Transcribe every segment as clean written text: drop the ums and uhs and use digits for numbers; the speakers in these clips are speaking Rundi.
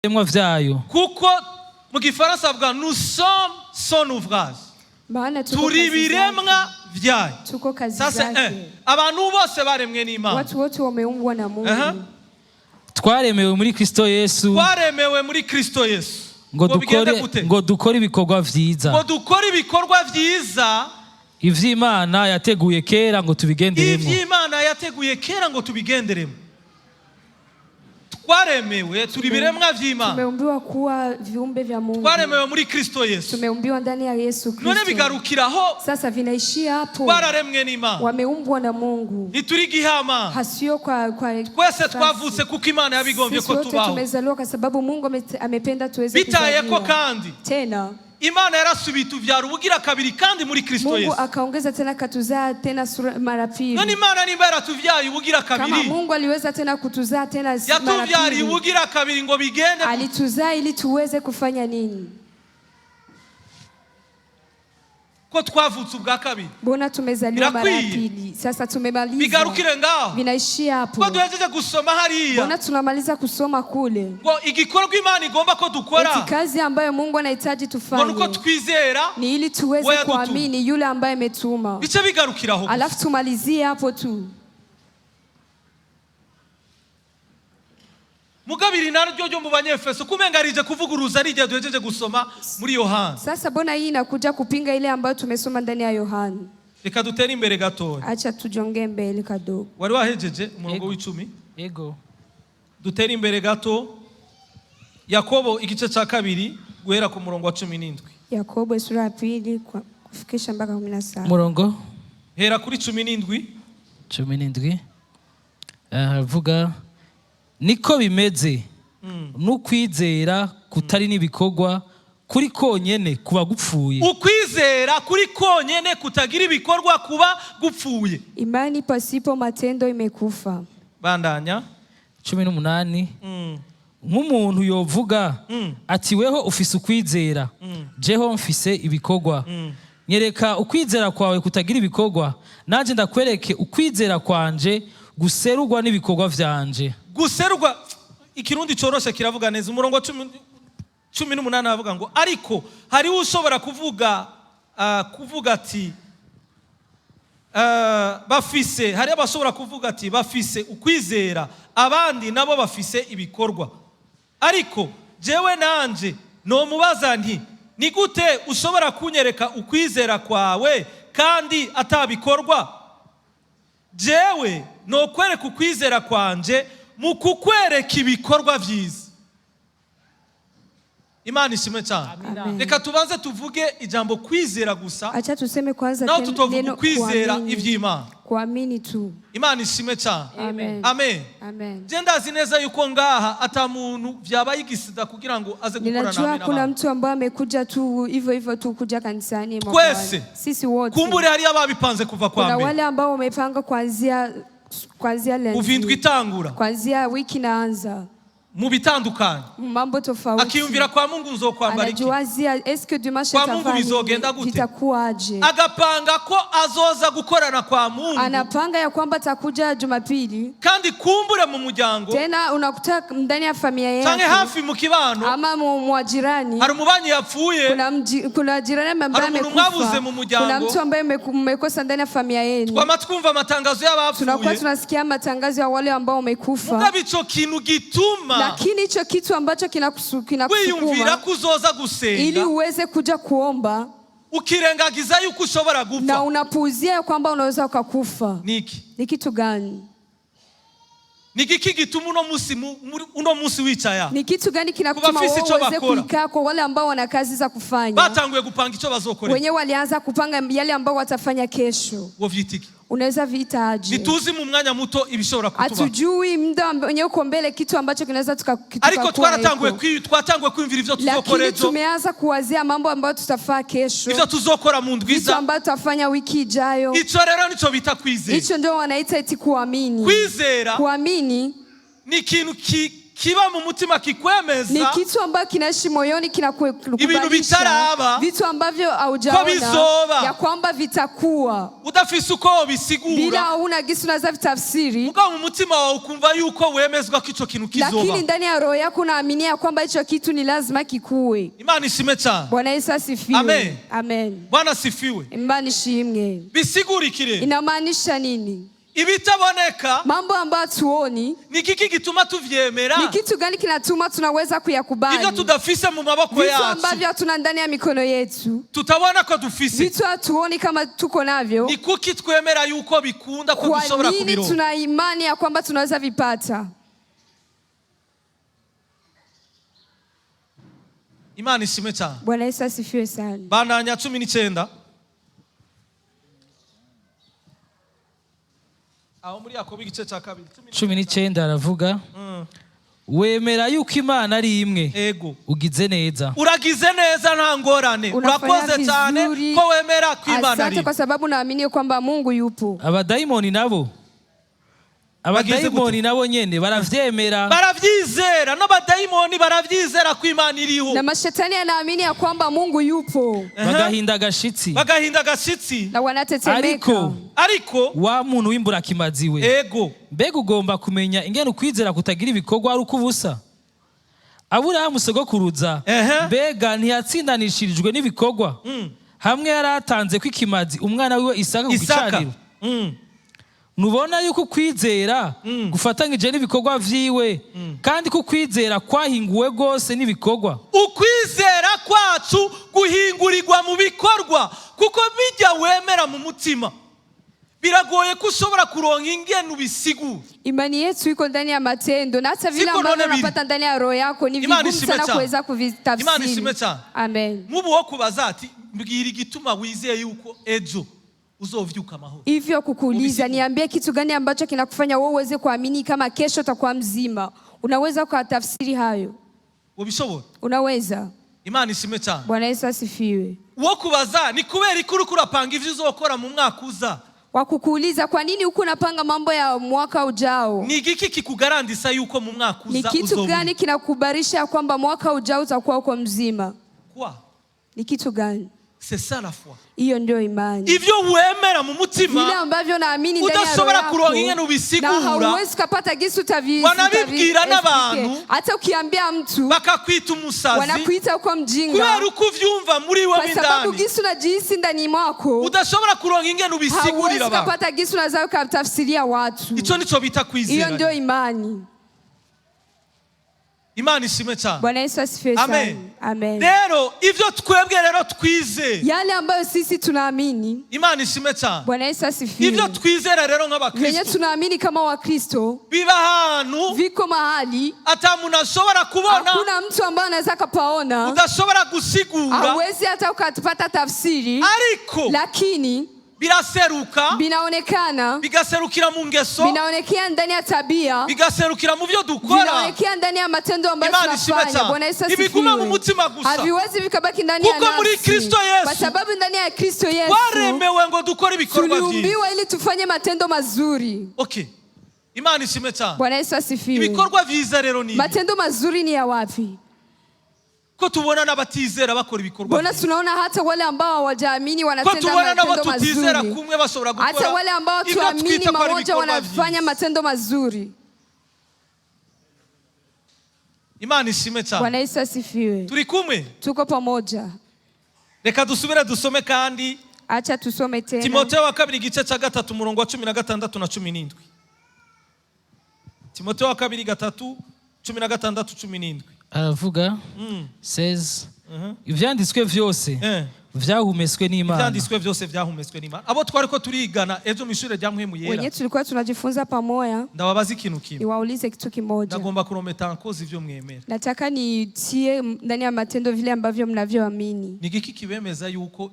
Ibiremwa vyayo. Kuko mu Gifaransa bavuga: "Nous sommes son ouvrage." Maana tuko Turi kazi ibiremwa zake. vyayo. Tuko kazi Sasa zake. abantu bose baremwe n'Imana. Watu wote wameumbwa na Mungu. Twaremewe muri Kristo Yesu Twaremewe muri Kristo Yesu ngo ngo bigende dukore gute? Ngo dukore ibikorwa vyiza Ngo dukore ibikorwa vyiza ivy'Imana yateguye kera ngo tubigenderemo. Ivy'Imana yateguye kera ngo tubigenderemo. Twaremewe, turi ibiremwa vy'Imana. Tumeumbiwa kuwa viumbe vya Mungu. Twaremewe muri Kristo Yesu. Tumeumbiwa ndani ya Yesu None Kristo. bigarukiraho? Sasa vinaishia hapo? Twararemwe n'Imana. Wameumbwa na Mungu. Ntituri gihama. Hasio kwa Twese twavutse kuko Imana yabigombye Sisi ko wote tubaho. tumezaliwa kwa sababu Mungu amependa tuweze Bitaye ko kuzaliwa. kandi Tena Imana yarasubiye ituvyara ubugira kabiri kandi muri Kristo Mungu Yesu. akaongeza tena katuzaa tena sura mara pili. None Imana nimba yaratuvyaye ubugira Kama kabiri, Mungu aliweza tena kutuzaa tena mara yatuvyariye pili, ubugira kabiri ngo bigende alituzaa ili tuweze kufanya nini? Ko twavutse ubwa kabiri? Mbona tumezaliwa mara ya Birakwiye. pili? Sasa tumemaliza, Bigarukire ngaho? vinaishia hapo? Ko duhejeje gusoma hariya Mbona tunamaliza kusoma kule ngo igikorwa Imana igomba ko dukora eti kazi ambayo Mungu anahitaji ngo nuko tufanye twizera ni ili tuweze we yadutuma. Kuamini yule ambaye ametuma, Bice bigarukiraho gusa. Alafu tumalizie hapo tu. Mugabiri naryo ryo mu Banyefeso kumenga rije kuvuguruza rijya duhejeje gusoma muri Yohana. Sasa mbona hii inakuja kupinga ile ambayo tumesoma ndani ya Yohana? Reka dutere imbere gatoya. Acha tujongee mbele kadogo. Wari wahejeje umurongo Yego. w'icumi? Ego. Dutere imbere gato. Yakobo igice cya kabiri guhera ku murongo wa 17. Yakobo sura ya pili kufikisha mpaka 17. Umurongo Hera kuri 17. 17. Aravuga niko bimeze n'ukwizera kutari n'ibikorwa kuri konyene kuba gupfuye. Ukwizera kuri konyene kutagira ibikorwa kuba gupfuye. Imani pasipo matendo imekufa. Bandanya. 18. Nk'umuntu yovuga ati: "Weho ufise ukwizera, jeho mfise ibikorwa. Nyereka ukwizera kwawe kutagira ibikorwa, nanjye ndakwereke ukwizera kwanje guserurwa n'ibikorwa vyanje." Guserwa, Ikirundi coroshe kiravuga neza. Umurongo wa 18 aravuga ngo: "Ariko hariho ushobora kuvuga ati bafise, hariho abashobora kuvuga ati bafise ukwizera, abandi nabo bafise ibikorwa. Ariko jewe nanje nomubaza nti: ni gute ushobora kunyereka ukwizera kwawe kandi atabikorwa? Jewe nokwereka ukwizera kwanje mu kukwereka ibikorwa vyiza." Imana ishimwe cyane. Amen. Reka tubanze tuvuge ijambo kwizera gusa, Acha tuseme kwanza naho tutovuga neno ukwizera kuamini. ivy'Imana. Kuamini tu. Imana ishimwe cyane. Amen. Amen. Amen. Je ndazi neza yuko ngaha ata muntu vyabaye igisida kugira ngo aze gukorana Ninajua hamwe hakuna n'abandi. mtu ambaye amekuja tu hivyo hivyo tu kuja kanisani mwa Twese. Bwana. Sisi wote. Kumbure hariyo ababipanze kuva kwa Kuna mbere, wale ambao wamepanga kuanzia kuva indwi leo. itangura, Kuanzia wiki inaanza. Mu bitandukanye. Mambo tofauti. Akiyumvira: kwa Mungu nzokwambara iki? Anajiwazia, est-ce que dimanche Kwa Mungu atavaa nini? bizogenda gute? Vitakuwaje? Agapanga ko azoza gukorana kwa Mungu, Anapanga ya kwamba atakuja Jumapili. Kandi kumbure mu muryango Tena unakuta ndani ya familia canke yake hafi mu kibano ama mwa jirani hari umubanyi yapfuye, kuna jirani ambaye hari umuntu mwabuze amekufa, mu muryango. Kuna mtu ambaye mmekosa ndani ya familia yenu. Twama twumva amatangazo Tunakuwa y'abapfuye. tunasikia matangazo ya wale ambao wamekufa, Mugabo ico kintu gituma lakini hicho kitu ambacho wiyumvira kinakusukuma ko uzoza ili gusenga, uweze kuja kuomba ukirengagiza yuko ushobora na gupfa, unapuuzia ya kwamba unaweza ukakufa, niki ni kitu gani? Ni igiki gituma uno munsi uno munsi wicaya? Ni kitu gani kinakutuma Kubafisi wewe ico uweze bakora. kuikaa kwa wale ambao wana kazi za kufanya, Batanguye gupanga icyo bazokora, wenyewe walianza kupanga yale ambao watafanya kesho? Wovyita iki? Unaweza viita aje? Ntituzi mu mwanya muto ibishobora kutuba, Hatujui muda wenyewe uko mbele kitu ambacho kinaweza ariko tukakuwa twaratanguye iko. twatanguye kwiyumvira ivyo tuzokora Lakini ejo, tumeanza kuwazia mambo ambayo tutafaa kesho, ivyo tuzokora mu vitu ndwiza. ambayo tutafanya wiki ijayo. Ico rero nico bita kwizera. Hicho ndio wanaita eti kuamini. Kwizera Kuamini ni ikintu kiba mu mutima Ni kikwemeza kitu ambayo kinaishi moyoni, Ibintu kinakukubalisha bitaraba, vitu ambavyo ko haujaona bizoba. ya kwamba vitakuwa, Udafise uko bila wobisigura, hauna gisi unaweza vitafsiri, mugabo mu mutima wawe ukumva yuko wemezwa ko ico kintu kizoba. Lakini ndani ya roho yako unaaminia kwamba hicho kitu ni lazima kikuwe. Imana ishime cyane. Bwana Yesu asifiwe. Amen. Amen. Bwana asifiwe. Imana ishimwe. Bisigurikire Inamaanisha nini? Ibitaboneka Mambo ambayo hatuoni, ni kiki gituma tuvyemera? Ni kitu gani kinatuma tunaweza Ibyo kuyakubali? tudafise mu maboko Vitu yacu, ambavyo hatuna ndani ya mikono yetu, tutabona ko dufise, vitu hatuoni kama tuko navyo. Ni kuki twemera yuko bikunda ko Kwa dushobora nini kubironka? tuna imani ya kwamba tunaweza vipata? Imana ishime cyane. Bwana Yesu asifiwe sana. Bandanya 19 aho muri Yakobo igice cya kabiri. 19 aravuga, wemera yuko Imana ari imwe, Ego. Ugize neza. Uragize neza, nta ngorane. Unafanya Urakoze cyane vizuri. ko wemera ko Imana ari Asante kwa sababu naamini kwamba Mungu yupo. Abadayimoni nabo, Bagize abadayimoni nabo nyene baravyemera, Barabyizera, n'abadayimoni barabyizera ko Imana iriho. Na mashetani yanaamini ya kwamba Mungu yupo bagahinda agashitsi. Bagahinda agashitsi. Na wanatetemeka. Ariko Ariko wa muntu w'imburakimazi we, ego mbega ugomba kumenya ingene ukwizera kutagira ibikorwa ari ukw'ubusa? Aburahamu sogokuruza, mbega ntiyatsindanishirijwe n'ibikorwa hamwe yari atanze ko ikimazi umwana wiwe Isaka ku Isaka gicaniro? Nubona yuko ukwizera gufatanyije n'ibikorwa vyiwe, kandi ko ukwizera kwahinguwe rwose n'ibikorwa. Ukwizera kwacu guhingurirwa mu bikorwa, kuko bijya wemera mu mutima biragoye ko ushobora kuronka ingene ubisigura. Imani yetu iko ndani ya matendo na hata vile Siko ambavyo none bili. unapata ndani ya roho yako ni Imani vigumu ishime sana cyane. kuweza Imana kuvitafsiri. ishime cyane. Amen. Nk'ubu wo kubaza ati mbwira igituma wizeye yuko ejo uzovyuka amahoro. Hivyo kukuuliza, Uvisigure. niambie kitu gani ambacho kinakufanya wewe uweze kuamini kama kesho utakuwa mzima. Unaweza ukatafsiri hayo? Ubishobora? Unaweza? Imana ishime cyane. Bwana Yesu asifiwe. Wo kubaza ni kubera ko uriko urapanga ivyo uzokora mu mwaka uza, Wakukuuliza kwa nini huku unapanga mambo ya mwaka ujao, ni igiki kikugarandisa yuko mu mwaka ni uza kitu uzoba gani kinakubarisha ya kwamba mwaka ujao utakuwa uko mzima? Kwa Ni kitu gani? C'est ça la foi. Hiyo ndio imani. Ivyo wemera mu Vile mutima ambavyo naamini ndani ya roho udashobora yako, kuronka ingene ubisigura, na hauwezi ukapata gisi wanabibwira n'abantu, hata ukiambia mtu bakakwita umusazi wanakuita uko mjinga, kubera uko uvyumva muri wewe kwa sababu indani, gisi unajihisi ndani mwako udashobora kuronka ingene hauwezi ubisigurira abantu. ukapata gisi unaweza ukatafsiria watu. Ico nico bita Hiyo kwizera. ndio imani. Imana ishime cyane. Bwana Yesu asifiwe sana. Amen. Amen. Rero ivyo twebwe rero twizeye, Yale ambayo sisi tunaamini, Imana ishime cyane, Bwana Yesu asifiwe, ivyo twizera rero vyenye nk'abakristo tunaamini kama Wakristo biba ahantu viko mahali ata muntu ashobora kubona, hakuna mtu ambaye anaweza akapaona, udashobora gusigura, hauwezi hata ukapata tafsiri, ariko lakini biraseruka, vinaonekana, bigaserukira mu ngeso, vinaonekea ndani ya tabia, bigaserukira mu byo dukora. Vinaonekea ndani ya matendo ambayo Imana ishime tunafanya. cyane. Bwana Yesu Ntibiguma mu asifiwe. mutima gusa. Haviwezi vikabaki ndani ya Kuko muri nafsi, Kristo Yesu kwa sababu ndani ya Kristo Yesu twaremewe ngo dukore ibikorwa byiza. tuliumbiwa ili tufanye matendo mazuri. Okay, Imana ishime cyane. Bwana Yesu asifiwe. Ibikorwa byiza rero ni ibi. Matendo mazuri ni ya wapi? Ko tubona n'abatizera bakora ibikorwa Mbona byiza, tunaona hata wale ambao hawajaamini ko wanatenda tubona n'abo matendo tutizera mazuri, kumwe bashobora hata gukora wale ambao ibyo tuamini twita ko ari mamoja ibikorwa wanafanya byiza. Matendo mazuri. Imana ishime cyane. Bwana Yesu asifiwe. Turi kumwe. Tuko pamoja. Reka dusubire dusome kandi. Acha tusome tena. Timoteyo wa kabiri igice cya gatatu umurongo wa 16 na 17. Timoteyo wa kabiri 3 16 17. Aravuga 16, ivyanditswe vyose vyahumetswe n'Imana, Ibyanditswe byose byahumetswe n'Imana. Abo twari ko turigana ejo mu ishuri rya Mpwemu Yera, Wenyewe tulikuwa tunajifunza pamoja, ndababaza ikintu kimwe. Niwaulize kitu kimoja. Ndagomba kurometa nkoze ivyo mwemera. Nataka nitie ndani ya matendo vile ambavyo mnavyoamini. Ni igiki kibemeza yuko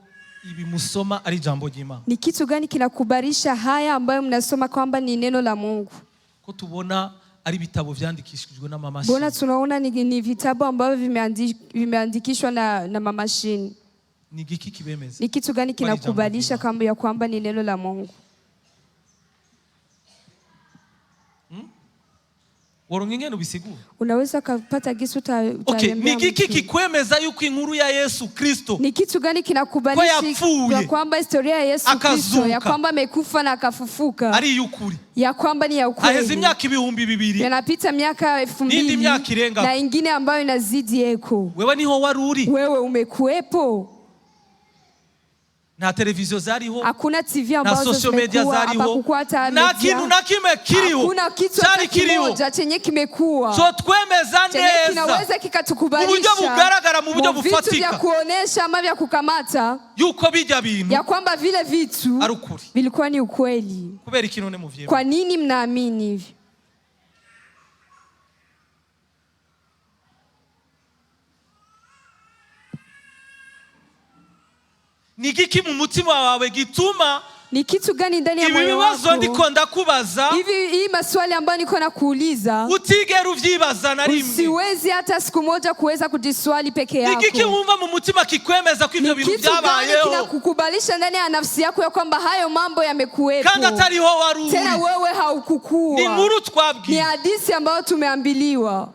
ibi musoma ari ijambo ry'Imana? Ni kitu gani kinakubarisha haya ambayo mnasoma kwamba ni neno la Mungu? Ko tubona ari ibitabo vyandikishijwe n'amamashini. Mbona tunaona ni vitabu ambavyo vimeandikishwa na mamashini. Ni igiki kibemeza Ni kitu gani ko ari ijambo kinakubalisha ry'Imana? kwamba ya kwamba ni neno la Mungu? Woronka ingene ubisigura? Unaweza ukapata gisi Okay, utaiambia ni igiki mtu. Kikwemeza yuko inkuru ya Yesu Kristo Ni kitu gani ko kinakubalisha yapfuye, ya kwamba historia ya Yesu Kristo, akazuka, ya kwamba amekufa na akafufuka, ari iy'ukuri? Ya kwamba ni ya Haheze ukweli? Imyaka 2000 Yanapita miaka elfu n'indi mbili myaka irenga. Na ingine ambayo inazidi eko. Wewe niho wari uri? Wewe umekuwepo? Nta televiziyo zariho, Hakuna TV nta ambazo social media zimekuwa, zariho, hapakukuwa hata nta media. Kintu na kimwe kiriho, Hakuna kitu hata cyari kiriho kimoja chenye kimekuwa cotwemeza chenye neza kinaweza mu kikatukubalisha buryo bugaragara, mu buryo mu vitu vya bufatika kuonesha ama vya kukamata yuko bijya bintu ya kwamba vile vitu ari ukuri. Vilikuwa ni ukweli. Kubera iki none muvyemera? Kwa nini mnaamini hivi? Ni igiki mu mutima wawe gituma Ni kitu gani ndani ya ibi moyo bibazo wako ndiko ndakubaza hivi, hii maswali ambayo niko nakuuliza utigera uvyibaza na rimwe? Usiwezi hata siku moja kuweza kujiswali peke Ni igiki yako? wumva mu mutima kikwemeza ko ivyo Ni bintu kitu gani vyabayeho kinakukubalisha ndani ya nafsi yako ya kwamba hayo mambo yamekuwepo, kandi atariho wari uri? Tena wewe Ni haukukua? inkuru Ni twabwiye. hadithi ambayo tumeambiliwa.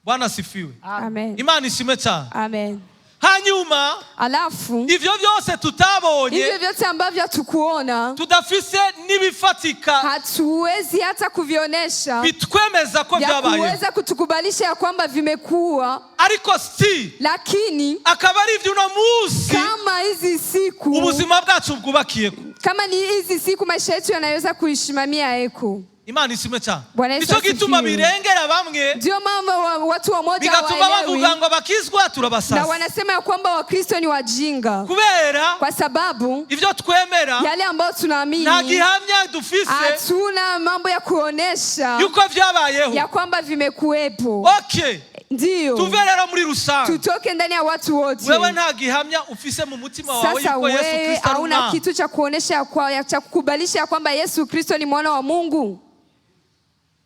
Bwana asifiwe. Amen. Imana ishimwe cyane. Amen. Hanyuma Alafu ivyo byose tutabonye, hivyo vyote ambavyo hatukuona, tudafise n'ibifatika hatuwezi hata kuvionyesha bitwemeza ko vya byabayeho, kuweza kutukubalisha ya kwamba vimekuwa, ariko si lakini akaba ari ivyo uno munsi kama hizi siku, ubuzima bwacu bwubakiyeko. Kama ni hizi siku maisha yetu yanaweza kuishimamia eko. Imana ishimwe cyane. Bwana Yesu Nicyo gituma asifiwe. birengera bamwe, Ndio mama watu wamoja bigatuma hawaelewi bavuga ngo abakizwa na turabasaza, wanasema ya kwamba Wakristo ni wajinga, kubera kwa sababu ivyo twemera yale ambayo nta tunaamini gihamya dufise hatuna mambo ya kuonesha yuko vyabayeho. Ya kwamba vimekuwepo. Okay, Ndio tuve rero muri rusange. Tutoke ndani ya watu wote. Wewe nta gihamya ufise mu mutima wawe Sasa yuko Yesu wewe Kristo ari hauna umwana? Kitu cha kuonesha cha kukubalisha ya kwamba Yesu Kristo ni mwana wa Mungu?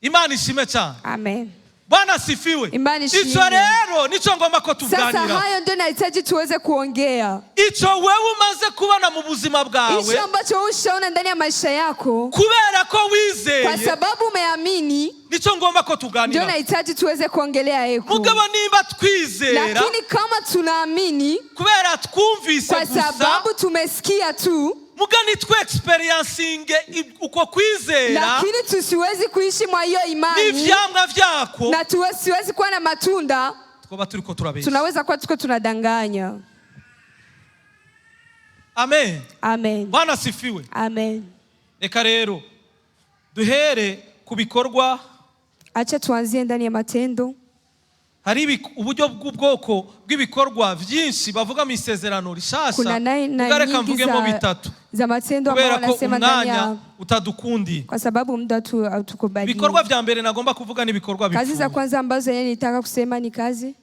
Imana ishimwe cyane. Amen. Bwana asifiwe. Imana ishimwe. Ico rero nico ngomba ko Sasa tuganira. hayo ndio nahitaji tuweze kuongea. Ico wewe umaze kubona mu buzima bwawe, Hicho ambacho ushaona ndani ya maisha yako, kubera ko wizeye, kwa sababu umeamini, nico ngomba ko ndio tuganira. nahitaji tuweze kuongelea eko. Mugabo nimba twizera Lakini kama tunaamini kubera twumvise kwa gusa, sababu tumesikia tu, muga nitwe experiencinge uko kwizera lakini tusiwezi kuishi mwa hiyo imani n'ivyamwa vyako, na tusiwezi kuwa na matunda, twoba turiko turabesha. Tunaweza kuwa tuko tunadanganya. Amen. Amen. Bwana asifiwe. Amen. Reka rero duhere ku bikorwa. Acha tuanzie ndani ya matendo. Hari uburyo bw'ubwoko bw'ibikorwa byinshi bavuga mu isezerano rishasha. Kuna na Muga reka nyingi mvugemo bitatu za matendo ambayo kubera ko wanasema ndani umwanya ya utadukundiye. Kwa sababu muda tu hautukubali. Ibikorwa vya mbere nagomba kuvuga ni ibikorwa Kazi za bipfuye. Kwanza ambazo yeye nitaka kusema ni kazi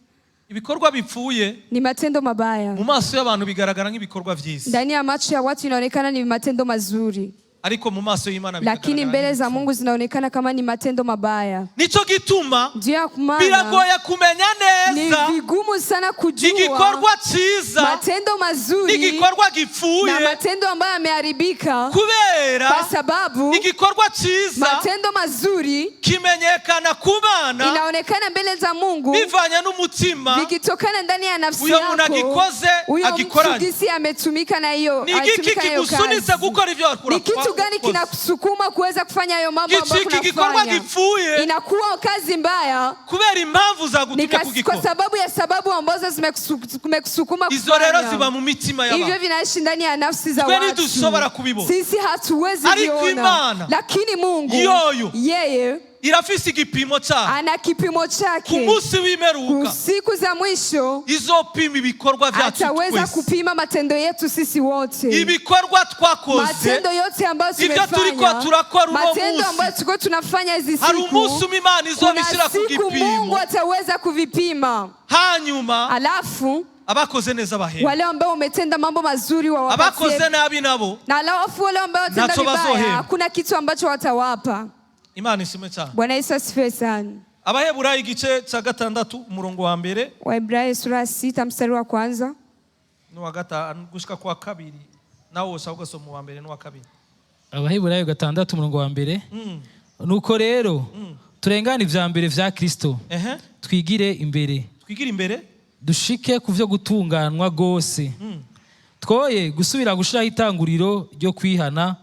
Ibikorwa bipfuye ni matendo mabaya. Mu maso y'abantu bigaragara nk'ibikorwa vyiza, Ndani ya macho ya watu inaonekana ni matendo mazuri, ariko mu maso y'Imana lakini bikagaragara mbele za nk'ibipfuye. Mungu zinaonekana kama ni matendo mabaya. Nico gituma Ndio maana biragoye kumenya ni neza vigumu sana kujua igikorwa ciza matendo mazuri n'igikorwa na gipfuye, matendo ambayo yameharibika, kubera kwa sababu igikorwa ciza matendo mazuri kimenyekana ku Mana inaonekana mbele za Mungu bivanye n'umutima vikitokana ndani ya nafsi uyo muntu yako. agikoze Huyo mtu agikoranye. gisi ametumika na hiyo, Ni igiki alitumika na hiyo kigusunitse kazi. gukora ivyo Ni kitu gani wakoze? kinakusukuma kuweza kufanya hayo mambo ambayo Gicika igikorwa kunafanya? gipfuye Inakuwa kazi mbaya kubera impamvu ni zagutumye kwa kugikora. Sababu ya sababu ambazo zimekusukuma Izo rero kufanya. ziba mu mitima Hivyo y'abantu. vinaishi ndani ya nafsi za Twe watu. ntidushobora kubibona. Sisi hatuwezi Ariko viona, Imana lakini Mungu yoyo yeye irafise igipimo cyayo. Ana kipimo Ku chake. Munsi w'imperuka Siku za mwisho izopima ibikorwa byacu ataweza twese, kupima matendo yetu sisi wote, ibikorwa twakoze, matendo yote ambayo ibyo turiko tumefanya, turakora uno matendo munsi. Ambayo tuko tunafanya hizi Hari umunsi siku. umwe Imana izobishyira Kuna ku siku Mungu gipimo, ataweza kuvipima, hanyuma alafu abakoze neza bahera, wale ambao umetenda mambo mazuri wawapatie, abakoze nabi nabo na alafu wale ambao watenda ntacyo vibaya bazohemba. Hakuna kitu ambacho watawapa. Imana ishimwe cyane. Bwana Yesu asifiwe sana. Abaheburayo igice cya gatandatu umurongo wa mbere Waebrania sura ya 6 mstari wa kwanza n'uwa gatanu gushika kwa kabiri, nawe woshaka ugasoma uwa mbere n'uwa kabiri. Abaheburayo 6, umurongo wa mbere. Nuko rero turengane ivya mbere vya Kristo, twigire imbere, Twigire imbere, dushike ku vyo gutunganwa rwose, twoye gusubira gushiraho itanguriro ryo kwihana,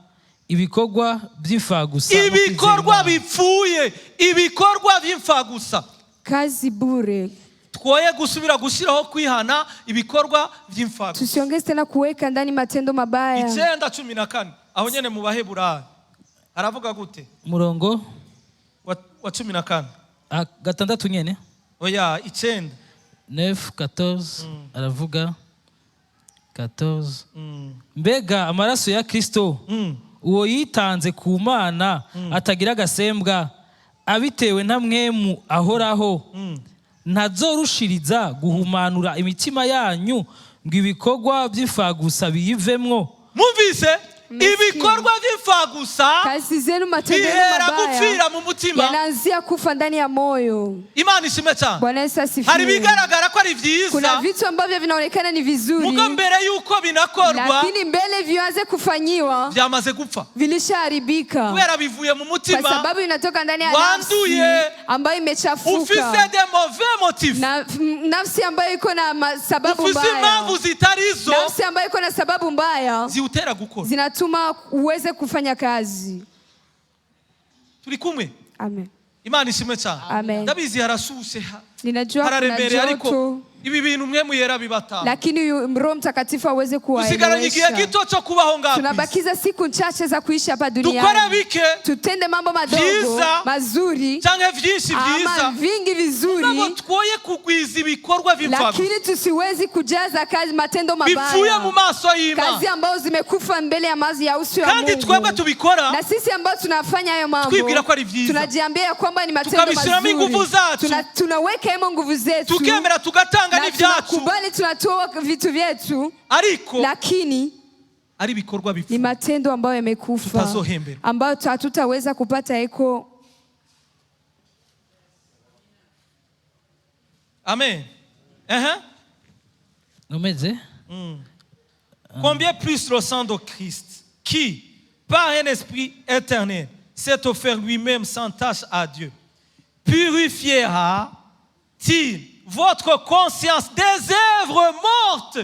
ibikorwa by'imfagusa no kwizera Ibikorwa Imana. bipfuye, ibikorwa by'imfagusa. Kazi bure. Twoye gusubira gushyiraho kwihana, ibikorwa by'imfagusa. Tusiongeze tena kuweka ndani matendo mabaya. 9:14, aho nyene mu Baheburayo, aravuga gute? Umurongo Wa 14. 6 nyene. Oya, 9. 9 14, aravuga 14: Mbega amaraso ya Kristo, uwo yitanze ku Mana atagira agasembwa, abitewe na Mpwemu ahoraho, ntazorushiriza guhumanura imitima yanyu ngo ibikorwa by'imfagusa biyivemwo? Mwumvise? Mmesikia? Ibikorwa by'imfagusa Kazi zenu, matendo yenu bihera mabaya gupfira mu mutima. yanaanzia kufa ndani ya moyo. Imana ishimwe cyane. Bwana Yesu Hari asifiwe. ibigaragara ko ari byiza, Kuna vitu ambavyo vinaonekana ni vizuri, mugo mbere y'uko binakorwa lakini mbele vianze kufanyiwa byamaze gupfa, vilishaharibika, kubera bivuye mu kwa mutima sababu inatoka ndani ya nafsi wanduye, ambayo ufise imechafuka de mauvais motifs, na nafsi ambayo iko na sababu ufise mbaya, impamvu zitari izo nafsi ambayo iko na sababu mbaya ziwutera gukora. zinatuma uweze kufanya kazi. Turi kumwe? Amen. Imana ishimwe cyane. Amen. Ndabizi harashushe, Ninajua kuna hararemereye, ariko joto, ibi bintu mwe muyera bibataha. Lakini huyu Roho Mtakatifu aweze Dusigaranye igihe kuwaelewesha. gito cyo kubaho ngaha ku isi. Tunabakiza siku chache za kuishi hapa Dukore duniani. bike Tutende mambo madogo vyiza mazuri canke vyinshi vyiza, ama vingi vizuri, mugabo twoye kugwiza ibikorwa vy'imfagusa lakini tusiwezi kujaza kazi matendo bipfuye mu mabaya, maso y'Imana. kazi ambazo zimekufa mbele ya mazi ya uso ya Kandi Mungu. twebwe tubikora Na sisi ambao tunafanya hayo mambo twibwira ko ari vyiza, tunajiambia ya kwamba ni matendo tukabishiramo ingufu mazuri, zacu, tunaweka hemo nguvu zetu tukemera tugatanga na n'ivyacu, tunakubali, tunatoa vitu vyetu, ariko lakini ari ibikorwa ni bipfuye matendo ambayo yamekufa, tutazohemberwa. Ambayo hatutaweza kupata eko. Amen. Ehe. Numeze. Combien plus le sang de Christ, qui, par un esprit éternel, s'est offert lui-même sans tache à Dieu, purifiera-t-il votre conscience des œuvres mortes?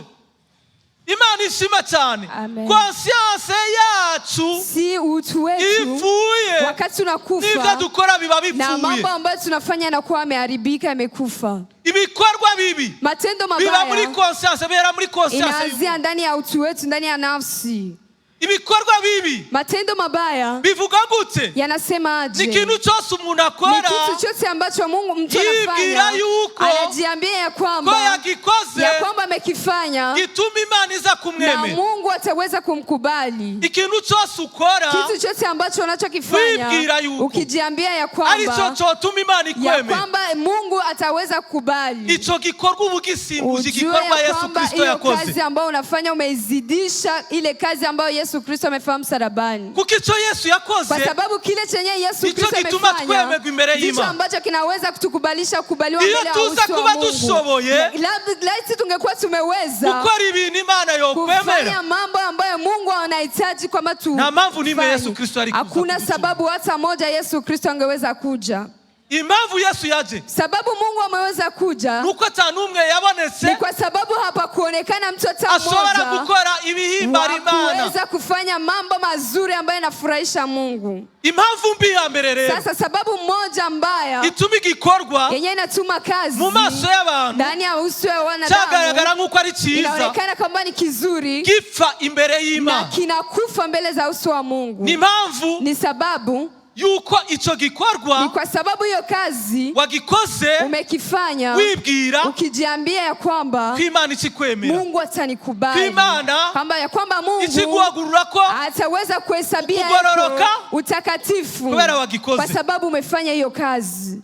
Imana ishimwe cyane. Amen. Conscience yacu Si utu wetu ipfuye, wakati n'ibyo unakufa dukora biba na bipfuye. mambo ambayo tunafanya yanakuwa ameharibika, yamekufa. Ibikorwa bibi Matendo biba muri mabaya conscience, bihera muri conscience. inaanzia ndani ya utu wetu, ndani ya nafsi. Ibikorwa bibi Matendo mabaya bivuga gute? Yanasema Ni aje? ikintu cyose umuntu Ni akora kitu chote ambacho Mungu mtu yibwira anafanya yuko anajiambia ya ko kwamba yagikoze ya kwamba amekifanya gituma Imana iza na kumwemera. Mungu ataweza kumkubali. Ikintu cyose ukora Kitu chote ambacho unachokifanya wibwira yuko ukijiambia ya aricyo kwamba cyotuma Imana ya ikwemera, kwamba Mungu ataweza kukubali, icyo gikorwa uba ugisimbuje ujue igikorwa ya Yesu kwamba Kristo hiyo yakoze. kazi ambayo unafanya umeizidisha ile kazi ambayo Yesu Kristo amefanya msalabani, Kuko icyo Yesu yakoze kwa sababu kile chenye Yesu nicyo Kristo gituma amefanya twemerwa imbere ndicho y'Imana. ambacho kinaweza kutukubalisha kukubaliwa Iyo mbele ya tuza uso wa kuba Mungu. dushoboye Laiti tungekuwa tumeweza gukora ibintu Imana yokwemera, kufanya mambo ambayo Mungu anahitaji kwamba tu nta mpamvu n'imwe tufanye. Yesu Kristo ari kuza Hakuna kuducungura. sababu hata moja Yesu Kristo angeweza kuja. Impamvu Yesu yaje Sababu Mungu ameweza kuja nuko ata n'umwe yabonetse ni kwa sababu hapakuonekana mtu hata ashobora mmoja gukora ibihimbara wa Imana. kuweza kufanya mambo mazuri ambayo yanafurahisha Mungu. Impamvu mbi ya mbere rero Sasa sababu moja mbaya ituma igikorwa yenye inatuma kazi mu maso y'abantu ndani ya uso ya wanadamu cyagaragara nk'uko ari cyiza inaonekana kwamba ni kizuri gipfa imbere na y'Imana kinakufa mbele za uso wa Mungu, ni impamvu ni sababu yuko icyo ni gikorwa kwa sababu hiyo kazi wagikoze umekifanya wibwira ukijiambia ya kwamba ko Imana ikikwemera, Mungu atanikubali, ko Imana kwamba ya kwamba Mungu ikiguhagurura ko ataweza kuhesabia ukugororoka yako utakatifu kubera wagikoze. kwa sababu umefanya hiyo kazi.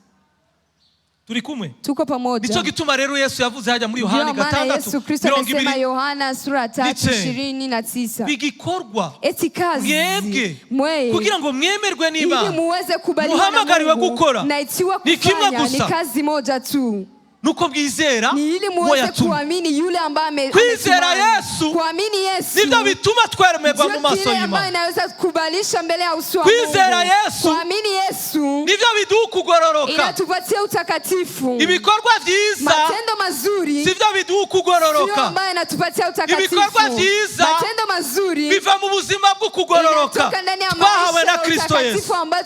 Turi kumwe? Tuko pamoja? Nicyo gituma rero Yesu yavuze hajya muri Yohani Ndio maana 6 Yesu Kristo mirongo amesema ibiri Yohana sura 3 n'icyenda. 29, Igikorwa eti kazi mwebwe mweye kugira ngo mwemerwe ili n'Imana muweze kubaliwa na muhamagariwe Mungu gukora naitiwa ni kimwe kufanya ni gusa, kazi moja tu, ni Nuko mwizera Ni ili uwo muweze yatumye. Kuamini yule ambaye Kwizera ametumana. Yesu Kuamini Yesu nibyo bituma twemerwa mu ndio maso kile ambayo y'Imana. inaweza kukubalisha mbele ya uso wa Kwizera Mungu. Yesu Kuamini Yesu nibyo biduha ukugororoka. Inatupatia utakatifu. Ibikorwa byiza Matendo mazuri sibyo biduha sio ukugororoka. ambayo inatupatia utakatifu. Ibikorwa byiza Matendo mazuri biva mu buzima bw'ukugororoka inatoka ndani ya twahawe maisha na ya Kristo utakatifu Yesu. ambayo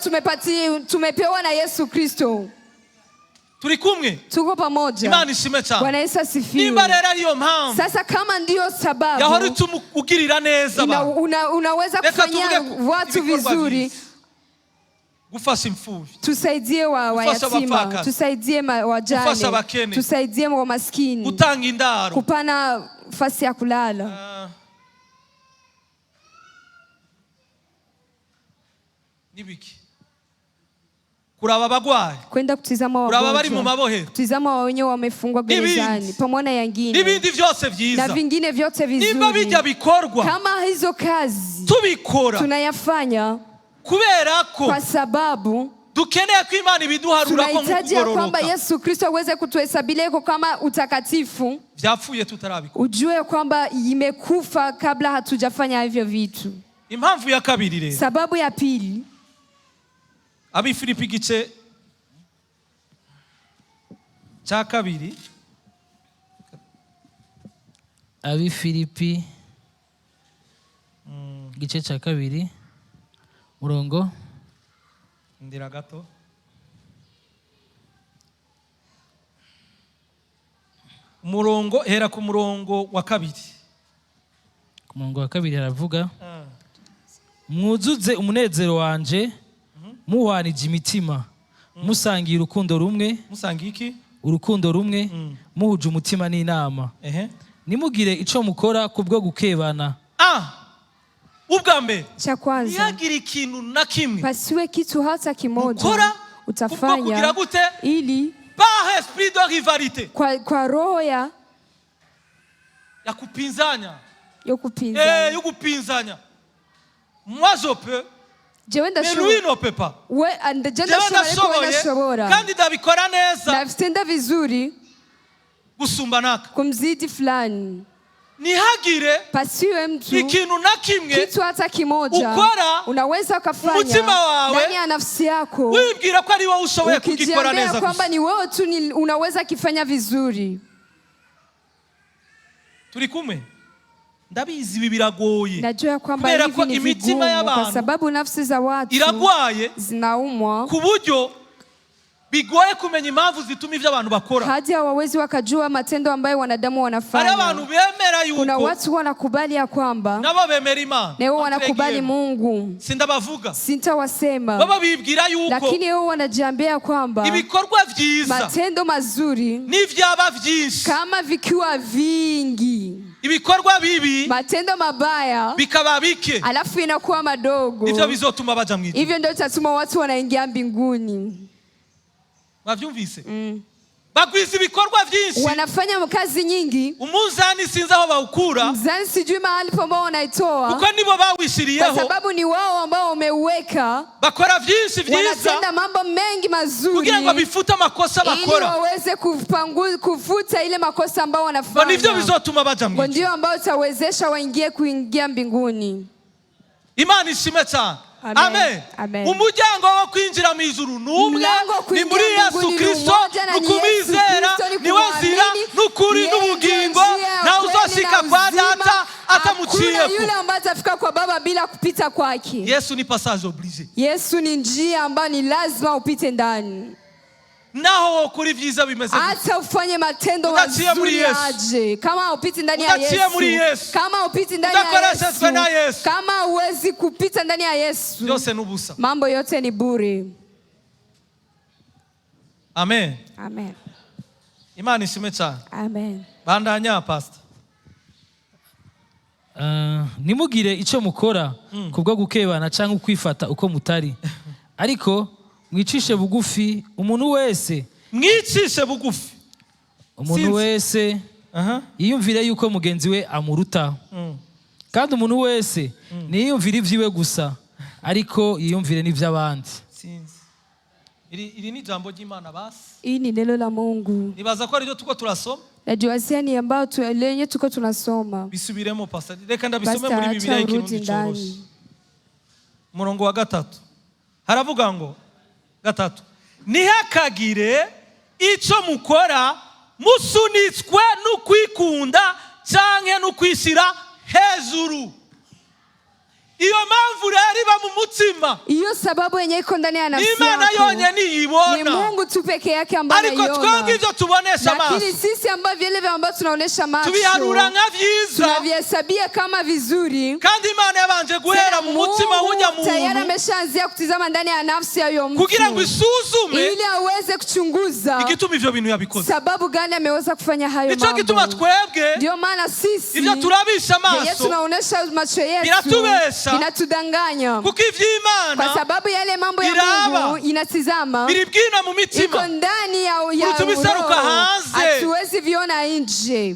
tumepewa na Yesu Kristo. Turi kumwe? Tuko pamoja? Imana ishime cyane. Bwana Yesu asifiwe. Nimba rero ariyo mpamvu Sasa kama ndiyo sababu yahora ituma ugirira neza abantu, unaweza reka kufanyia tuvuge ku- watu ibikorwa vizuri, byiza. Gufasha imfubyi, tusaidie gufasha wayatima, abapfakazi, tusaidie gufasha wajane, abakene, tusaidie wamaskini, gutanga indaro, kupana fasi ya kulala. Ah. N'ibiki, kuraba abagwayi, Kwenda kutizama kuraba abari mu wagonjwa, mabohero, kutizama wenye wamefungwa n'ibindi. gerezani, pamoja na yangine N'ibindi byose na byiza. vingine vyote Nimba vizuri. bijya bikorwa Kama hizo kazi tubikora tunayafanya kubera ko kwa sababu dukeneye ko Imana ibiduharura ko tunahitaji ya kwamba nk'ukugororoka, Yesu Kristo aweze kutuhesabilia iko kama utakatifu, byapfuye tutarabikora. Ujue kwamba imekufa kabla hatujafanya hivyo vitu. Impamvu ya kabiri rero, Sababu ya pili, Abifilipi igice cya kabiri. Abifilipi igice cya kabiri, murongo Ndira gato. Umurongo, hera ku murongo wa kabiri. Ku murongo wa kabiri haravuga: "Mwuzuze umunezero wanje muhwanije imitima, musangiye urukundo rumwe." Musanga iki? Urukundo rumwe, muhuje umutima n'inama. Nimugire ico mukora kubwo gukebana. Ah, ubwa mbere, cha kwanza, ntihagire ikintu na kimwe pasiwe kitu hata kimoja mukora kubwo utafanya kugira gute? Ili Par esprit de rivalité, kwa roho ya ya kupinzanya, yo kupinzana. Eh, yo gupinzanya. Moi je peux, Jewe mais lui ndashobora, ne peut pas. we je Jewe ndashobora, ariko we ndashoboye ndashobora, kandi ndabikora neza navitenda vizuri gusumba naka. Kumzidi fulani. Ntihagire Pasiwe mtu ikintu na kimwe kitu hata kimoja ukora unaweza ukafanya umutima wawe ndani ya nafsi yako wibwira ko ari wowe ushoboye kugikora ukijiambia neza kwamba gusa. Ni wewe tu unaweza kifanya vizuri. Turi kumwe? Ndabizi ibi biragoye Najua kwamba kubera hivi ko ni imitima vigumu kwa y'abantu sababu nafsi za watu iragwaye zinaumwa ku buryo bigoye kumenya impamvu zituma ibyo abantu bakora. Hadi hawawezi wakajua matendo ambayo wanadamu Hari wanafanya. abantu bemera Kuna yuko watu wanakubali ya kwamba nabo bemera Imana. na wao wanakubali Mungu, Sindabavuga. sintawasema, Baba bibwira yuko lakini wao wanajiambia kwamba ibikorwa byiza matendo mazuri n'ibyaba byinshi, kama vikiwa vingi, ibikorwa bibi matendo mabaya bikaba bike, alafu inakuwa madogo, nivyo bizotuma baja mu ijuru. Hivyo ndio itatuma watu wanaingia mbinguni. Mwavyumvise? Bagwiza ibikorwa byinshi, Wanafanya kazi nyingi, umunzani sinzi aho bawukura, mzani sijui mahali ambao wanaitoa, kuko nibo kwa bawishiriyeho. Sababu ni wao ambao wameuweka. Bakora byinshi byiza Wanatenda mambo mengi mazuri kugira ngo bifute amakosa ili bakora, waweze kufuta ile makosa ambao ngo nivyo wanafanya, bizotuma baja mu ngo ijuru. ndio ambao itawezesha waingie kuingia mbinguni. Imana ishime cyane. Amen. Amen. Amen. Umuryango wo kwinjira mu ijuru ni umwe, Mlango wa ni kuingia muri Yesu mbinguni ni Kristo, umoja na ni ni Yesu ukumwizera, Kristo, ni niwe nzira kumwamini. n'ukuri Yeye n'ubugingo, ndiye njia, ntawe kweli uzoshika na kwa uzima. Data Hakuna atamuciyeko. yule ambaye atafika kwa Baba bila kupita kwake. Yesu ni passage obligé. Yesu ni njia ambayo ni lazima upite ndani. Naho wokora ibyiza bimeze gute, Hata ufanye matendo udaciye muri mazuri Yesu, aje, kama upiti ndani ya udaciye muri Yesu, Yesu, kama upiti ndani ya udakoreshejwe na Yesu, Yesu, kama huwezi kupita ndani ya Yesu, byose ni ubusa. Mambo yote ni bure. Amen. Amen. Imana ishime cyane. Amen. Bandanya, pastor. Ah, ntimugire icyo mukora kubwo gukebana cyangwa kwifata uko mutari, ariko mwicishe bugufi umuntu wese Mwicishe bugufi. Umuntu Sinzi. Wese yiyumvire yuko mugenzi we amuruta, kandi umuntu wese ntiyiyumvire iby'iwe gusa, ariko yiyumvire n'iby'abandi. Sinzi. Iri ni ijambo ry'Imana basi. Hii ni neno la Mungu. Nibaza ko ariryo tuko turasoma. Najua ni ambayo lenye tuko tunasoma. Bisubiremo, pastor, reka ndabisome Pastor, muri acha Bibiliya y'ikirundi urudi coroshe. ndani. Umurongo wa gatatu haravuga ngo, gatatu: "Ntihakagire icyo mukora musunitswe n'ukwikunda cyangwa n'ukwishyira hejuru." Iyo mpamvu rero iba mu mutima, Hiyo sababu yenye iko ndani ya nafsi Imana yako yonyine ni iyibona. Mungu tu peke yake ambaye Ariko twebwe anaiona. ibyo tubonesha amaso, Lakini sisi ambao vile vya ambavyo tunaonesha macho tubiharura nka byiza, tunavihesabia kama vizuri. kandi Imana yabanje guhera mu mutima w'ujya Mungu tayari muntu ameshaanzia kutizama ndani ya nafsi ya huyo mtu kugira ngo isuzume ili aweze kuchunguza igituma ivyo bintu yabikoze. Sababu gani ameweza kufanya hayo Nicyo gituma mambo. twebwe Ndio maana sisi ibyo turabisha yenye amaso tunaonesha macho yetu biratubesha, vinatudanganya, kuko ivy'Imana kwa sababu yale mambo ya biraba, Mungu inatizama biri bwina mu iko mitima ndani ya kuruta ibiseruka roho, hanze. Hatuwezi viona nje.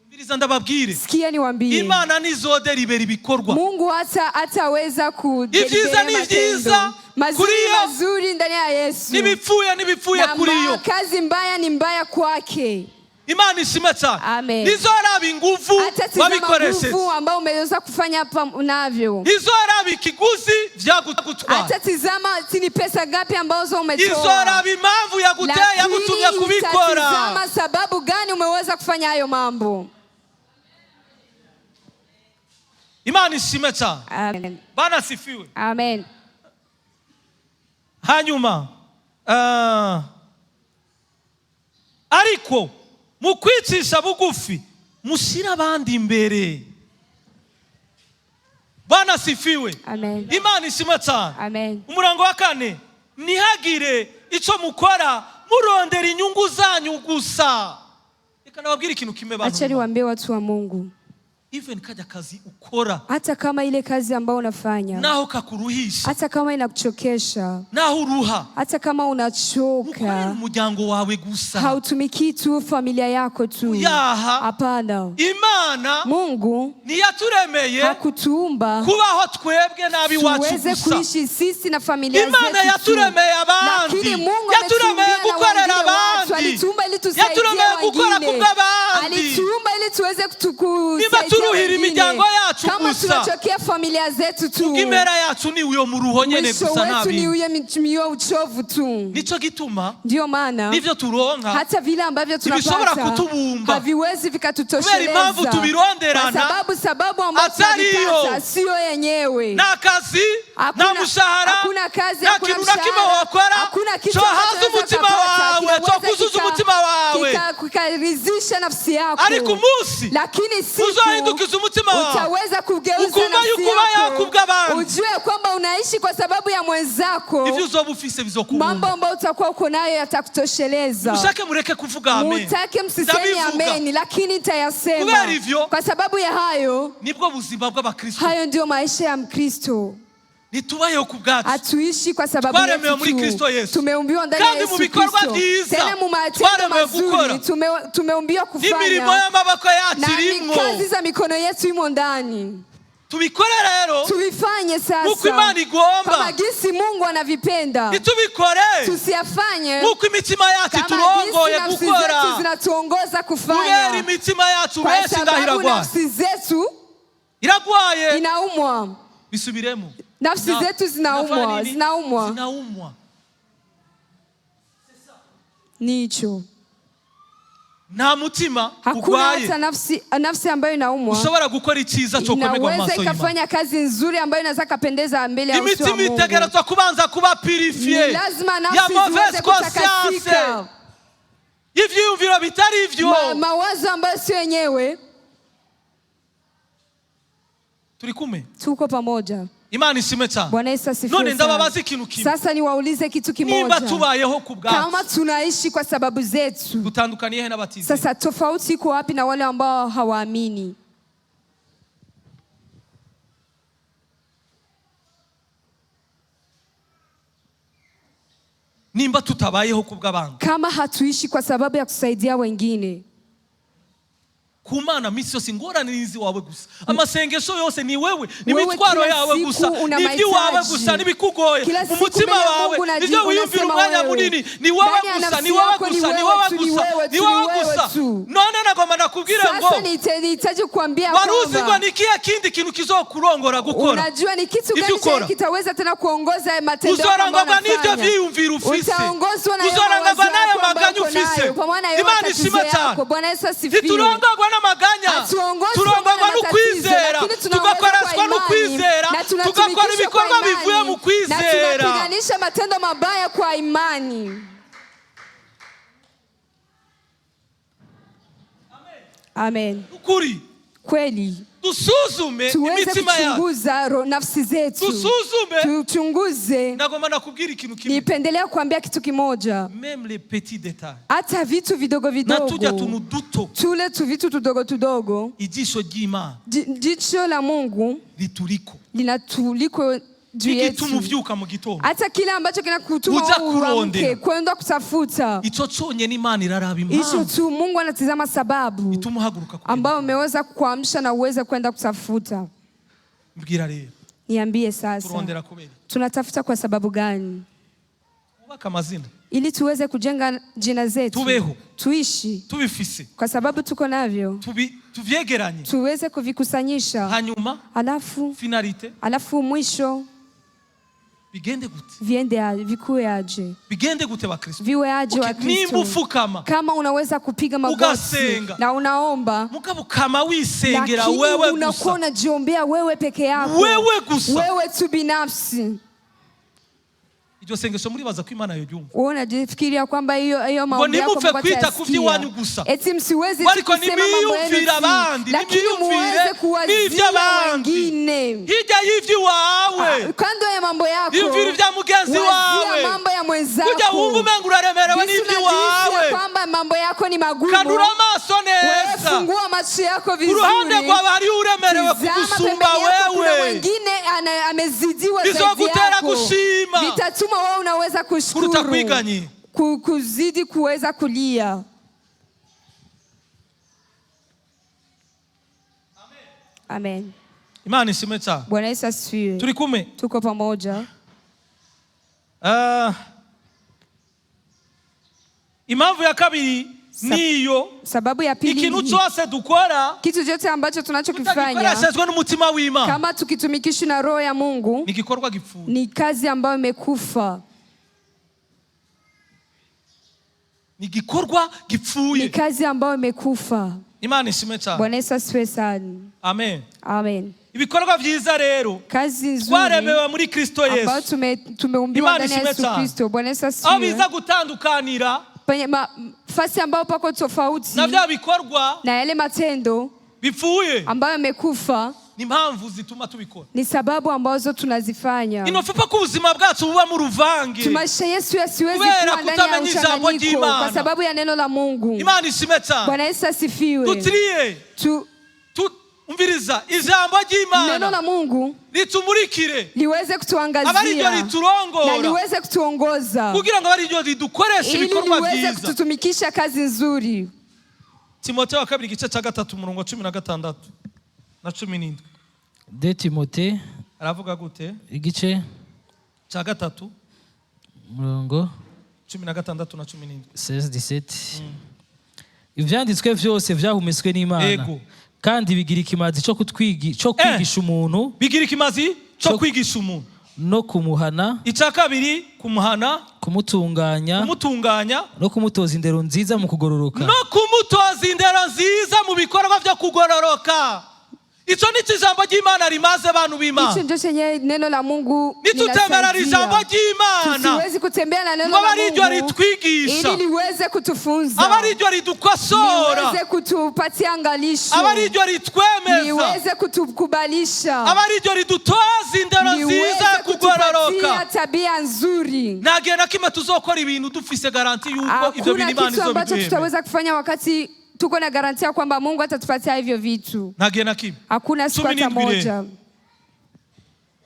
Umviriza ndababwire, Sikia niwaambie, Imana ntizoderibera ibikorwa. Mungu hata hataweza Ibyiza ni kudelibere vyiza matendo mazuri, kuri yo, mazuri ndani ya Yesu, n'ibipfuye n'ibipfuye na kuri yo. kazi mbaya ni mbaya kwake. Imana ishime cyane. Amen. Ntizoraba ingufu Hata tizama wabikoresheje, nguvu ambao umeweza kufanya hapa navyo, ntizoraba ikiguzi vyagutwara, hata tizama ni pesa ngapi ambazo umetoa, izoraba impamvu yaguteye, yagutumye lakini kubikora. itatizama sababu gani umeweza kufanya hayo mambo. Imana ishime cyane. Amen. Bwana asifiwe. Amen. Hanyuma ariko mu kwicisha bugufi mushyire abandi imbere. Bwana asifiwe. Amen. Imana ishimwe cyane. Amen. Umurongo wa kane: "Ntihagire icyo mukora murondera inyungu zanyu gusa." Reka nababwire ikintu kimwe, bantu Acha b'Imana. niwaambie watu wa Mungu, Even kajya kazi ukora, hata kama ile kazi ambayo unafanya, naho kakuruhisha, hata kama inakuchokesha, naho uruha, hata kama ukorera unachoka, umuryango wawe gusa. Hautumikii tu familia yako tu. Yaha. Hapana, Imana Mungu ntiyaturemeye hakutuumba kubaho twebwe n'ab'iwacu tuweze gusa. Kuishi sisi na familia Imana zetu tu. yaturemeye abandi, Lakini Mungu yaturemeye ametuumbia na gukorera wengine watu, abandi, alituumba ili tusaidie yaturemeye gukora wengine, kubw'abandi. Alituumba ili tuweze Niba kusaidia turuhira wengine. imiryango yacu Kama gusa, tunachokea familia zetu tu, impera yacu ni uyo muruho nyene mwisho gusa, nta wetu ni bindi. uyo miyo uchovu tu. Nico gituma Ndio maana n'ivyo turonka hata vile ambavyo ntibishobora tunapata kutubumba. Haviwezi Kubera vikatutosheleza, impamvu tubironderana kwa sababu ambayo atari yo. tunavipata sio yenyewe. Nta kazi, nta Hakuna, mushahara, hakuna kazi, nta hakuna kintu na kimwe mshahara, wokora hakuna kitu cohaza ambacho unaweza umutima kupata, wawe, kinaweza cokuzuza umutima wawe. Kikaridhisha nafsi yako. Ariko umunsi Lakini siku uzohindukiza umutima wawe, utaweza kugeuza ukumva nafsi yuko ubayeho yako, kubw'abandi, ujue kwamba unaishi kwa sababu ya mwenzako, ivyo uzoba ufise bizokubumba. Mambo ambayo utakuwa uko nayo yatakutosheleza. Mushake mureke kuvuga amen, Mutake msisemi Ndabivuga. ameni, lakini nitayasema. Kubera ivyo, Kwa sababu ya hayo, nibwo buzima bw'abakristo. Hayo ndio maisha ya Mkristo. Ntitubayeho ku bwacu. Hatuishi kwa sababu Twaremewe yetu muri tu. Kristo Yesu. Tumeumbiwa ndani ya Kandi mu Yesu bikorwa Kristo. byiza Tena mu matendo twaremewe gukora. mazuri tumeumbiwa N'imirimo kufanya, y'amaboko yacu na irimwo. kazi za mikono yetu imo ndani. Tubikore rero Tuifanye nk'uko sasa Imana igomba, kama gisi Mungu anavipenda, ntitubikore tusiyafanye nk'uko imitima yacu kama iturongoye gisi nafsi gukora. zetu zinatuongoza Kubera kufanya, imitima yacu kwa benshi ngaho sababu iragwaye, nafsi zetu iragwaye. Inaumwa. Bisubiremo. Nafsi zetu Zinafanya zinaumwa, nini? zinaumwa. Zinaumwa. Ni hicho. Nta mutima Hakuna ugwaye hata nafsi ambayo inaumwa ushobora gukora icyiza cyo kwemerwa mu inaweza maso y'Imana. ikafanya kazi nzuri ambayo inaweza kapendeza mbele ya uso wa Imitima Mungu. itegerezwa kubanza kuba purifiée Ni lazima ya nafsi mauvaise ziweze conscience, kutakasika, y'ivyiyumviro bitari ivyo. Mawazo ambayo sio yenyewe. Turi kumwe? Tuko pamoja? Imana ishimwe cyane. Bwana Yesu asifiwe None sana. ndababaza ikintu kimwe. Sasa niwaulize kitu Nimba kimoja. tubayeho ku bwacu, Kama tunaishi kwa sababu zetu, dutandukaniye he n'abatizera? Sasa tofauti iko wapi na wale ambao hawaamini? Nimba tutabayeho ku bw'abandi, Kama hatuishi kwa sababu ya kusaidia wengine, Ku Mana minsi yose ingorane ni iziwawe gusa, amasengesho yose ni wewe, ni Wewe imitwaro kila yawe siku gusa, una ni iby'iwawe mahitaji. gusa, n'ibikugoye Kila mu siku mutima mbele ya wawe, Mungu nibyo wiyumvira unasema umwanya wewe. munini, ni wowe Ndani ya gusa, nafsi ni wowe yako ni gusa, ni wewe wowe tu, ni gusa, wewe tu, ni ni wowe wewe gusa. tu. None nagomba nakubwire ngo Sasa nihitaji kuambia wari uzi ngo kwamba ni ikihe kindi kintu kizokurongora gukora unajua ni kitu Ivyo gani ukora. chenye kitaweza tena kuongoza matendo yako ambayo Uzorangwagwa n'ibyo unafanya. vyiyumviro ufise, Utaongozwa na hayo uzorangwagwa mawazo n'ayo yako ambayo maganya uko ufise. nayo, pamoja na hayo Imana matatizo ishima cyane. yako. Bwana Yesu asifiwe. Ntiturongorwa n'amaganya, Hatuongozwi turongorwa na matatizo, n'ukwizera, lakini tunaongozwa tugakoreshwa kwa imani, n'ukwizera, na tugakora tunatumikishwa kwa ibikorwa imani, bivuye mu na kwizera. tunapiganisha matendo mabaya kwa imani. Amen. Ukuri. Kweli Dusuzume tuweze imitima yacu. kuchunguza nafsi zetu, Dusuzume. tuchunguze. Nagomba nakubwira ikintu kimwe. Nipendelea kuambia kitu kimoja, Même les petits détails, hata vitu vidogo na tujya vidogo, tuntu duto, tule tu vitu tudogo tudogo, ijisho ry'Imana jicho la Mungu rituriko. linatuliko juu Igituma yetu. uvyuka mu gitondo, Hata kile ambacho kinakutuma Uja wewe uamke kurondera. kwenda kutafuta ico conyene Imana iraraba hicho impamvu tu, Mungu anatizama sababu ituma uhaguruka kugenda. ambayo umeweza kuamsha na uweze kwenda kutafuta. Mbwira rero, Niambie sasa, turondera kubera tunatafuta kwa sababu gani? twubake amazina, Ili tuweze kujenga jina zetu, Tubeho. Tuishi tubifise, kwa sababu tuko navyo, tuvyegeranye, tuweze kuvikusanyisha, hanyuma alafu finalité alafu mwisho bigende gute? viende vikuwe aje, Bigende gute, bakristo? viwe aje Okay, wa nimba Kristo. ufukama Kama unaweza kupiga magoti Ugasenga. na unaomba, mugabo ukama wisengera lakini wewe unakuwa gusa, unajiombea wewe peke yako, wewe gusa, wewe tu binafsi, iryo sengesho muribaza ko Imana yoryumva? wewe unajifikiria kwamba hiyo hiyo maombi yako nimupfe Mungu kwita ku atayasikia. by'iwanyu gusa. Eti msiwezi tu Ariko kusema mambo yenu nimiyumvire tu, abandi, lakini nimiyumvire muweze kuwazia n'iby'abandi. wengine. Hirya y'ivy'iwawe, Kando ya mambo yako, yumvira ibya mugenzi wazia wawe. mambo ya mwenzako. Kujya wumva umenga uraremerewe Jinsi unajisikia n'ivy'iwawe, kwamba mambo yako ni magumu, kanura amaso wewe neza. fungua macho yako Ku ruhande vizuri. rwawe hariho uremerewe Tizama kugusumba pembeni yako kuna wewe. mwingine amezidiwa zaidi Bizogutera yako. gushima Vitatuma wewe unaweza kuruta kushukuru kwiganyira. Kuzidi kuweza kulia. Amen. Imana ishimwe cyane. Bwana Yesu asifiwe. Turi kumwe. Tuko pamoja. Ah, impamvu ya kabiri niyo Sababu ya pili ikintu ni cyose dukora kitu chote ambacho tunachokifanya tutagikoreshejwe n'umutima w'Imana, kama tukitumikishwa na roho ya Mungu ni igikorwa gipfuye. ni kazi ambayo imekufa. Ni igikorwa gipfuye. Ni kazi ambayo imekufa. Imana ishimwe cyane. Bwana Yesu asifiwe sana. Amen. Amen. Ibikorwa byiza rero Kazi nzuri twaremewe muri Kristo ambayo Yesu, tumeumbiwa Imana ndani ya ishimwe Yesu sana. Kristo. Bwana Yesu aho asifiwe. biza gutandukanira Penye fasi ambayo pako tofauti na bya bikorwa na yale matendo bipfuye ambayo yamekufa ni impamvu zituma tubikora. ni sababu ambazo tunazifanya. Inofupa ko ubuzima bwacu bubamo uruvange Maisha yesu yasiwezi Kubera kuwa ndani ya kutamenya ijambo uchanganyiko ry'Imana. kwa sababu ya neno la Mungu. Imana ishimwe cyane. Bwana Yesu asifiwe. Dutiriye umviriza ijambo Neno ry'Imana la Mungu ritumurikire, liweze abe ariryo kutuangazia na riturongora, liweze kutuongoza kugira ngo abe ariryo ridukoresha ili ibikorwa liweze byiza. kututumikisha kazi nzuri. Timoteyo wa kabiri igice cya gatatu, umurongo wa 16 na 17. 2 Timothée Aravuga gute? Igice Cya gatatu, umurongo 16 na 17. 16 17. Ivyanditswe vyose vyahumetswe n'Imana Ego. kandi bigira ikimazi cyo kwigisha umuntu, Bigira ikimazi cyo kwigisha umuntu, no kumuhana, icya kabiri kumuhana, kumutunganya, kumutunganya, no kumutoza indero nziza mu kugororoka. No kumutoza indero nziza mu bikorwa byo kugororoka. Icyo ni cyo ijambo ry'Imana rimaze, abantu Hicho b'Imana. ndio chenye neno la Mungu Nitutemberera ijambo linasaidia. ry'Imana Tusiwezi kutembea na neno ngo abe la ari ryo Mungu ritwigisha, ili liweze kutufunza, abe ari ryo ridukosora, liweze kutupatia angalisho, abe ari ryo ritwemeza, liweze kutukubalisha, abe ari ryo ridutoza indero liweze nziza yo kugororoka. kutupatia tabia nzuri. Nta gihe na kimwe tuzokora ibintu dufise garantie yuko ibyo Hakuna bintu Imana kitu ambacho izobiduhembera. tutaweza kufanya wakati tuko na garantia kwamba Mungu atatupatia hivyo vitu. Nta gihe na kimwe. Hakuna siku Cumi hata n'indwi moja.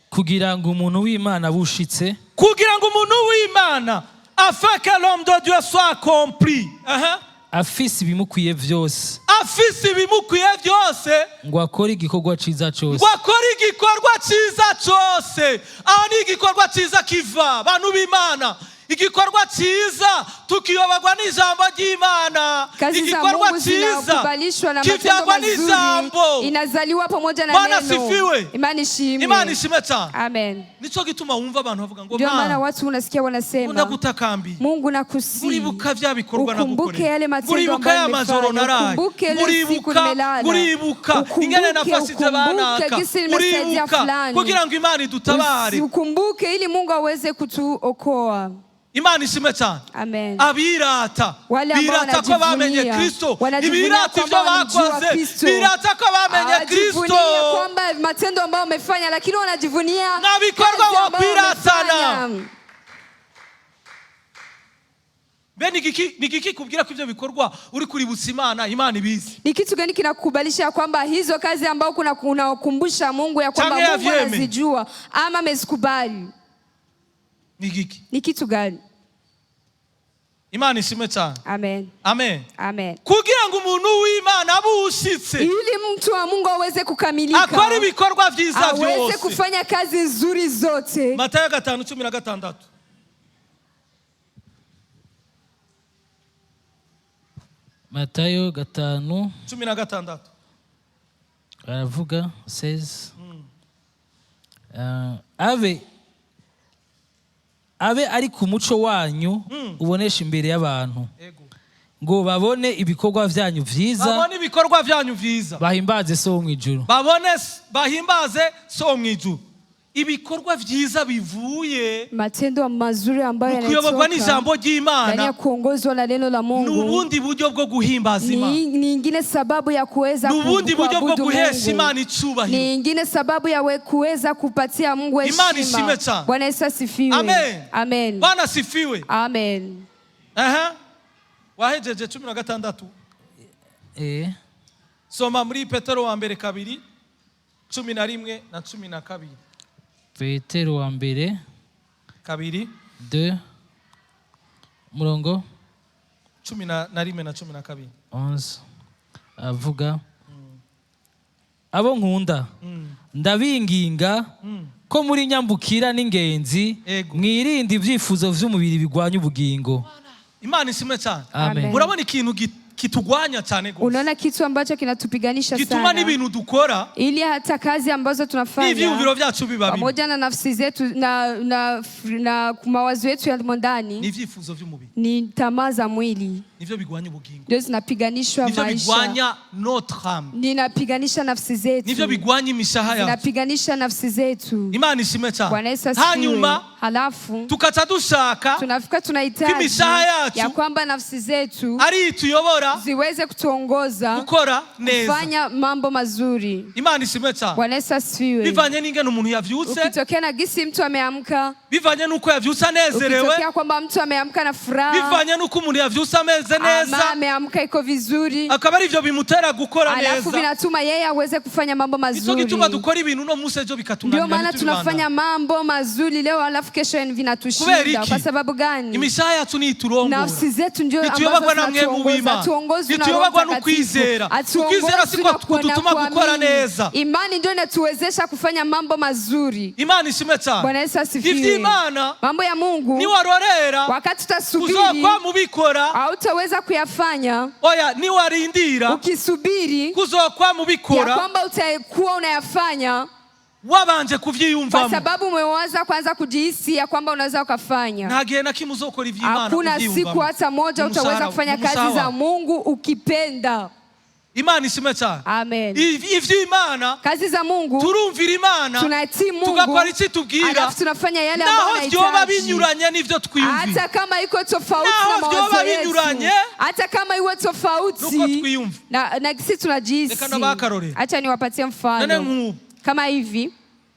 Kugira ngo umuntu w'Imana abushitse, Kugira ngo umuntu w'Imana, afin que l'homme de Dieu soit accompli. Aha. afise ibimukwiye vyose. Afise ibimukwiye byose ngo akore igikorwa ciza cose. Ngo akore igikorwa cyiza cyose. Aho ni igikorwa cyiza kiva, bantu b'Imana, igikorwa cyiza tukiyoborwa n'ijambo ry'Imana. Kazi za Igikorwa Mungu cyiza zinakubalishwa na matendo kivyagwa mazuri, n'ijambo. inazaliwa pamoja na Bwana neno. asifiwe. Imani ishimwe. Imana ishimwe cyane. Amen. Nico gituma wumva abantu bavuga ngo Ndio maana Mana, watu unasikia wanasema, ndagutakambiye, Mungu nakusihi, uribuka vya bikorwa ukumbuke yale nagukoreye, matendo uribuka ambayo ya majoro nimefanya, naraye, ukumbuke ile siku uribuka, nimelala, uribuka ingene ukumbuke, nafashije ukumbuke banaka, gisi nimesaidia uribuka fulani, kugira ngo Imana idutabare. Ukumbuke ili Mungu aweze kutuokoa. Imana ishimwe cyane. Amen. Abirata Wale ambao birata ko bamenye wanajivunia, Kristo, wanajivunia ntibirata ibyo kwamba walimjua bakoze, Kristo. birata ko bamenye Kristo. Hawajivunia kwamba matendo ambayo wamefanya, lakini wanajivunia Na bikorwa kazi ambayo wokwiratana. wamefanya. Mbe ni igiki kubwira ko ibyo bikorwa uri kuributsa Imana, Imana ibizi? Ni kitu gani kinakukubalisha ya kwamba hizo kazi ambao kuna unakumbusha Mungu ya kwamba Changia Mungu vyeme. anazijua ama amezikubali? Ni igiki? Ni kitu gani? Imana ishimwe cyane. Amen. Amen. Amen. Kugira ngo umuntu w'Imana abe ushitse, Ili mtu wa Mungu aweze kukamilika, akora ibikorwa byiza aweze byose. kufanya kazi nzuri zote. Matayo 5:16. Matayo 5 16. Aravuga 16. Abe ari ku muco wanyu ubonesha imbere y'abantu, Ego. ngo babone ibikorwa vyanyu vyiza, Babone ibikorwa byanyu vyiza, bahimbaze So wo mw'ijuru. Babone, bahimbaze So wo mw'ijuru. Ibikorwa vyiza bivuye Matendo mazuri ambayo mu kuyoborwa yanatoka n'ijambo ndani ya ry'Imana kuongozwa na neno la ni Mungu ubundi buryo bwo guhimbaza Imana, ni ingine sababu ya kuweza ni ubundi buryo bwo kuabudu guhesha Mungu, Imana icubahiro. ni ingine sababu ya kuweza kupatia Mungu Imana ishimwe heshima. cyane. Bwana Yesu asifiwe. Amen. Amen. Bwana asifiwe. Amen. Aha, wahejeje 16? Soma muri Petero wa mbere 2:11 na 12. Petero wa mbere 2 2 murongo 11 na 12. 11 avuga: "Abo nkunda, ndabinginga ko muri nyambukira n'ingenzi, Ego. mwirinde ibyifuzo vy'umubiri bigwanya ubugingo." Imana ishimwe cyane. Amen. Amen. Murabona ikintu kitugwanya cyane gose, Unaona kitu ambacho kinatupiganisha gituma sana, n'ibintu dukora ili hata kazi ambazo tunafanya n'ivyiyumviro byacu biba bimwe, pamoja na nafsi zetu na mawazo yetu ya ndani, n'ivyifuzo vy'umubiri, ni tamaa za mwili nivyo bigwanya ubugingo, ndio zinapiganishwa nivyo maisha, bigwanya notre âme, ninapiganisha nafsi nivyo zetu, bigwanya imishaha yacu. zinapiganisha nafsi zetu. Imana ishimwe cyane. Bwana Yesu asifiwe. Hanyuma Halafu tukaca dushaka tunafika tunahitaji imishaha yacu ya kwamba nafsi zetu ari ituyobora ziweze kutuongoza gukora neza. kufanya mambo mazuri. Imana ishimwe cyane. Bwana Yesu asifiwe. Bivanye n'ingene umuntu yavyutse, Ukitokea na gisi mtu ameamka, bivanye n'uko yavyutse anezerewe, ukitokea kwamba mtu ameamka na furaha, bivanye n'uko umuntu yavyutse ameze ama neza, ameamka iko vizuri, akaba ari ivyo bimutera gukora alafu neza. vinatuma yeye aweze kufanya mambo Nico mazuri. gituma dukora ibintu uno munsi, ejo Ndio bikatunanira, maana ntitubibandanye. tunafanya mambo mazuri leo alafu kesho Kubera vinatushinda. iki? Kwa sababu gani? Imishaha yacu niyiturongora. Nafsi zetu ndio ambazo Ntituyoborwa na mwemu zinatuongoza. w'Imana, Hatuongozwi na Roho ntituyoborwa Mtakatifu. n'ukwizera. Hatuongozwi Ukwizera siko na kudutuma gukora kuamini. neza. Imani ndio inatuwezesha kufanya mambo mazuri. Imana ishimwe cyane. Bwana Yesu asifiwe. Ivy'Imana Mambo ya Mungu niwarorera wakati utasubiri uzokwa mubikora. hautaweza kuyafanya. Oya, niwarindira Ukisubiri kuzokwa ya mubikora kwamba utakuwa unayafanya wabanje kwa kuvyiyumvamo, sababu umewaza kwanza kujihisi ya kwamba unaweza ukafanya. nta gihe na kimwe uzokora ivy'Imana Hakuna siku uvyiyumvamo. hata moja utaweza kufanya kazi Umushahara za wawe. Mungu ukipenda. Imana ishimwe cyane. Amen. Ivy'Imana Kazi za Mungu turumvira Imana, tunatii Mungu, tugakora icyo itubwira, alafu tunafanya yale ambayo naho vyoba anahitaji, binyuranye n'ivyo twiyumvira, hata kama iko tofauti Naho na mawazo vyoba yetu, binyuranye hata kama iwe tofauti nuko twiyumva. na sisi tunajihisi. Reka ndabahe akarorero. Acha niwapatie None mfano nk'ubu kama hivi,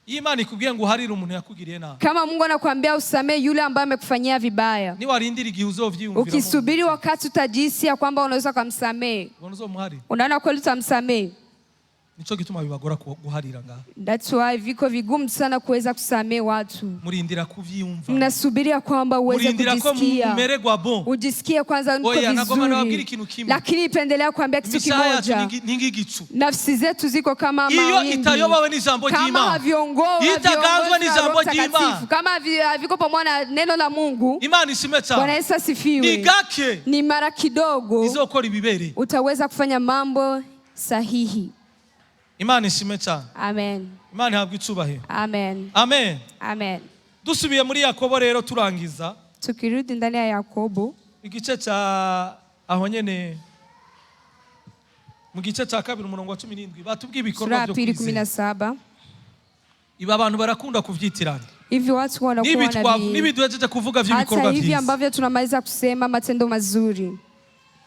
iyo Imana ikubwiye ngo uharire umuntu yakugiriye nabi, kama Mungu anakuambia usamehe yule ambaye amekufanyia vibaya, niwarindira igihe uzovyiyumviramo, ukisubiri wakati utajihisi ya kwamba unaweza ukamsamehe, ubona uzomuharira? unaona kweli utamsamehe? Nico gituma bibagora guharira ngaha. That's why viko vigumu sana kuweza kusamehe watu. Murindira kuvyiyumva. Mnasubiria kwamba uweze Murindira ko kujisikia, mumererwa bon. ujisikie kwanza niko Oya, nagomba nababwira vizuri, ikintu kimwe. Lakini ipendelea kuambia kitu Imisaha yacu kimoja. Ni nk'igicu. Nafsi zetu ziko kama Iyo mawimbi, itayobowe n'ijambo kama ry'Imana, itaganzwa haviongozi na n'ijambo Roho ry'Imana. Mtakatifu, kama haviko pamoja na neno la Mungu. Imana ishimwe Bwana cyane. Yesu Ni asifiwe. gake Ni mara kidogo izokora ibibereye. Utaweza kufanya mambo sahihi. Imana ishimwe cyane. Amen. Imana ihabwa icubahiro. Amen. Amen. Amen. Dusubiye muri Yakobo rero, turangiza. Tukirudi ndani ya Yakobo, Igice cya aho nyene, mu gice cya kabiri, umurongo wa 17, batubwiye ibikorwa sura ya byo pili kumi kwizera. Na saba. Ibi abantu barakunda kuvyitiranya. Hivi watu wanakuwa N'ibi n'ibi duhejeje kuvuga vy'ibikorwa hata hivi vyiza. Ambavyo tunamaliza kusema matendo mazuri.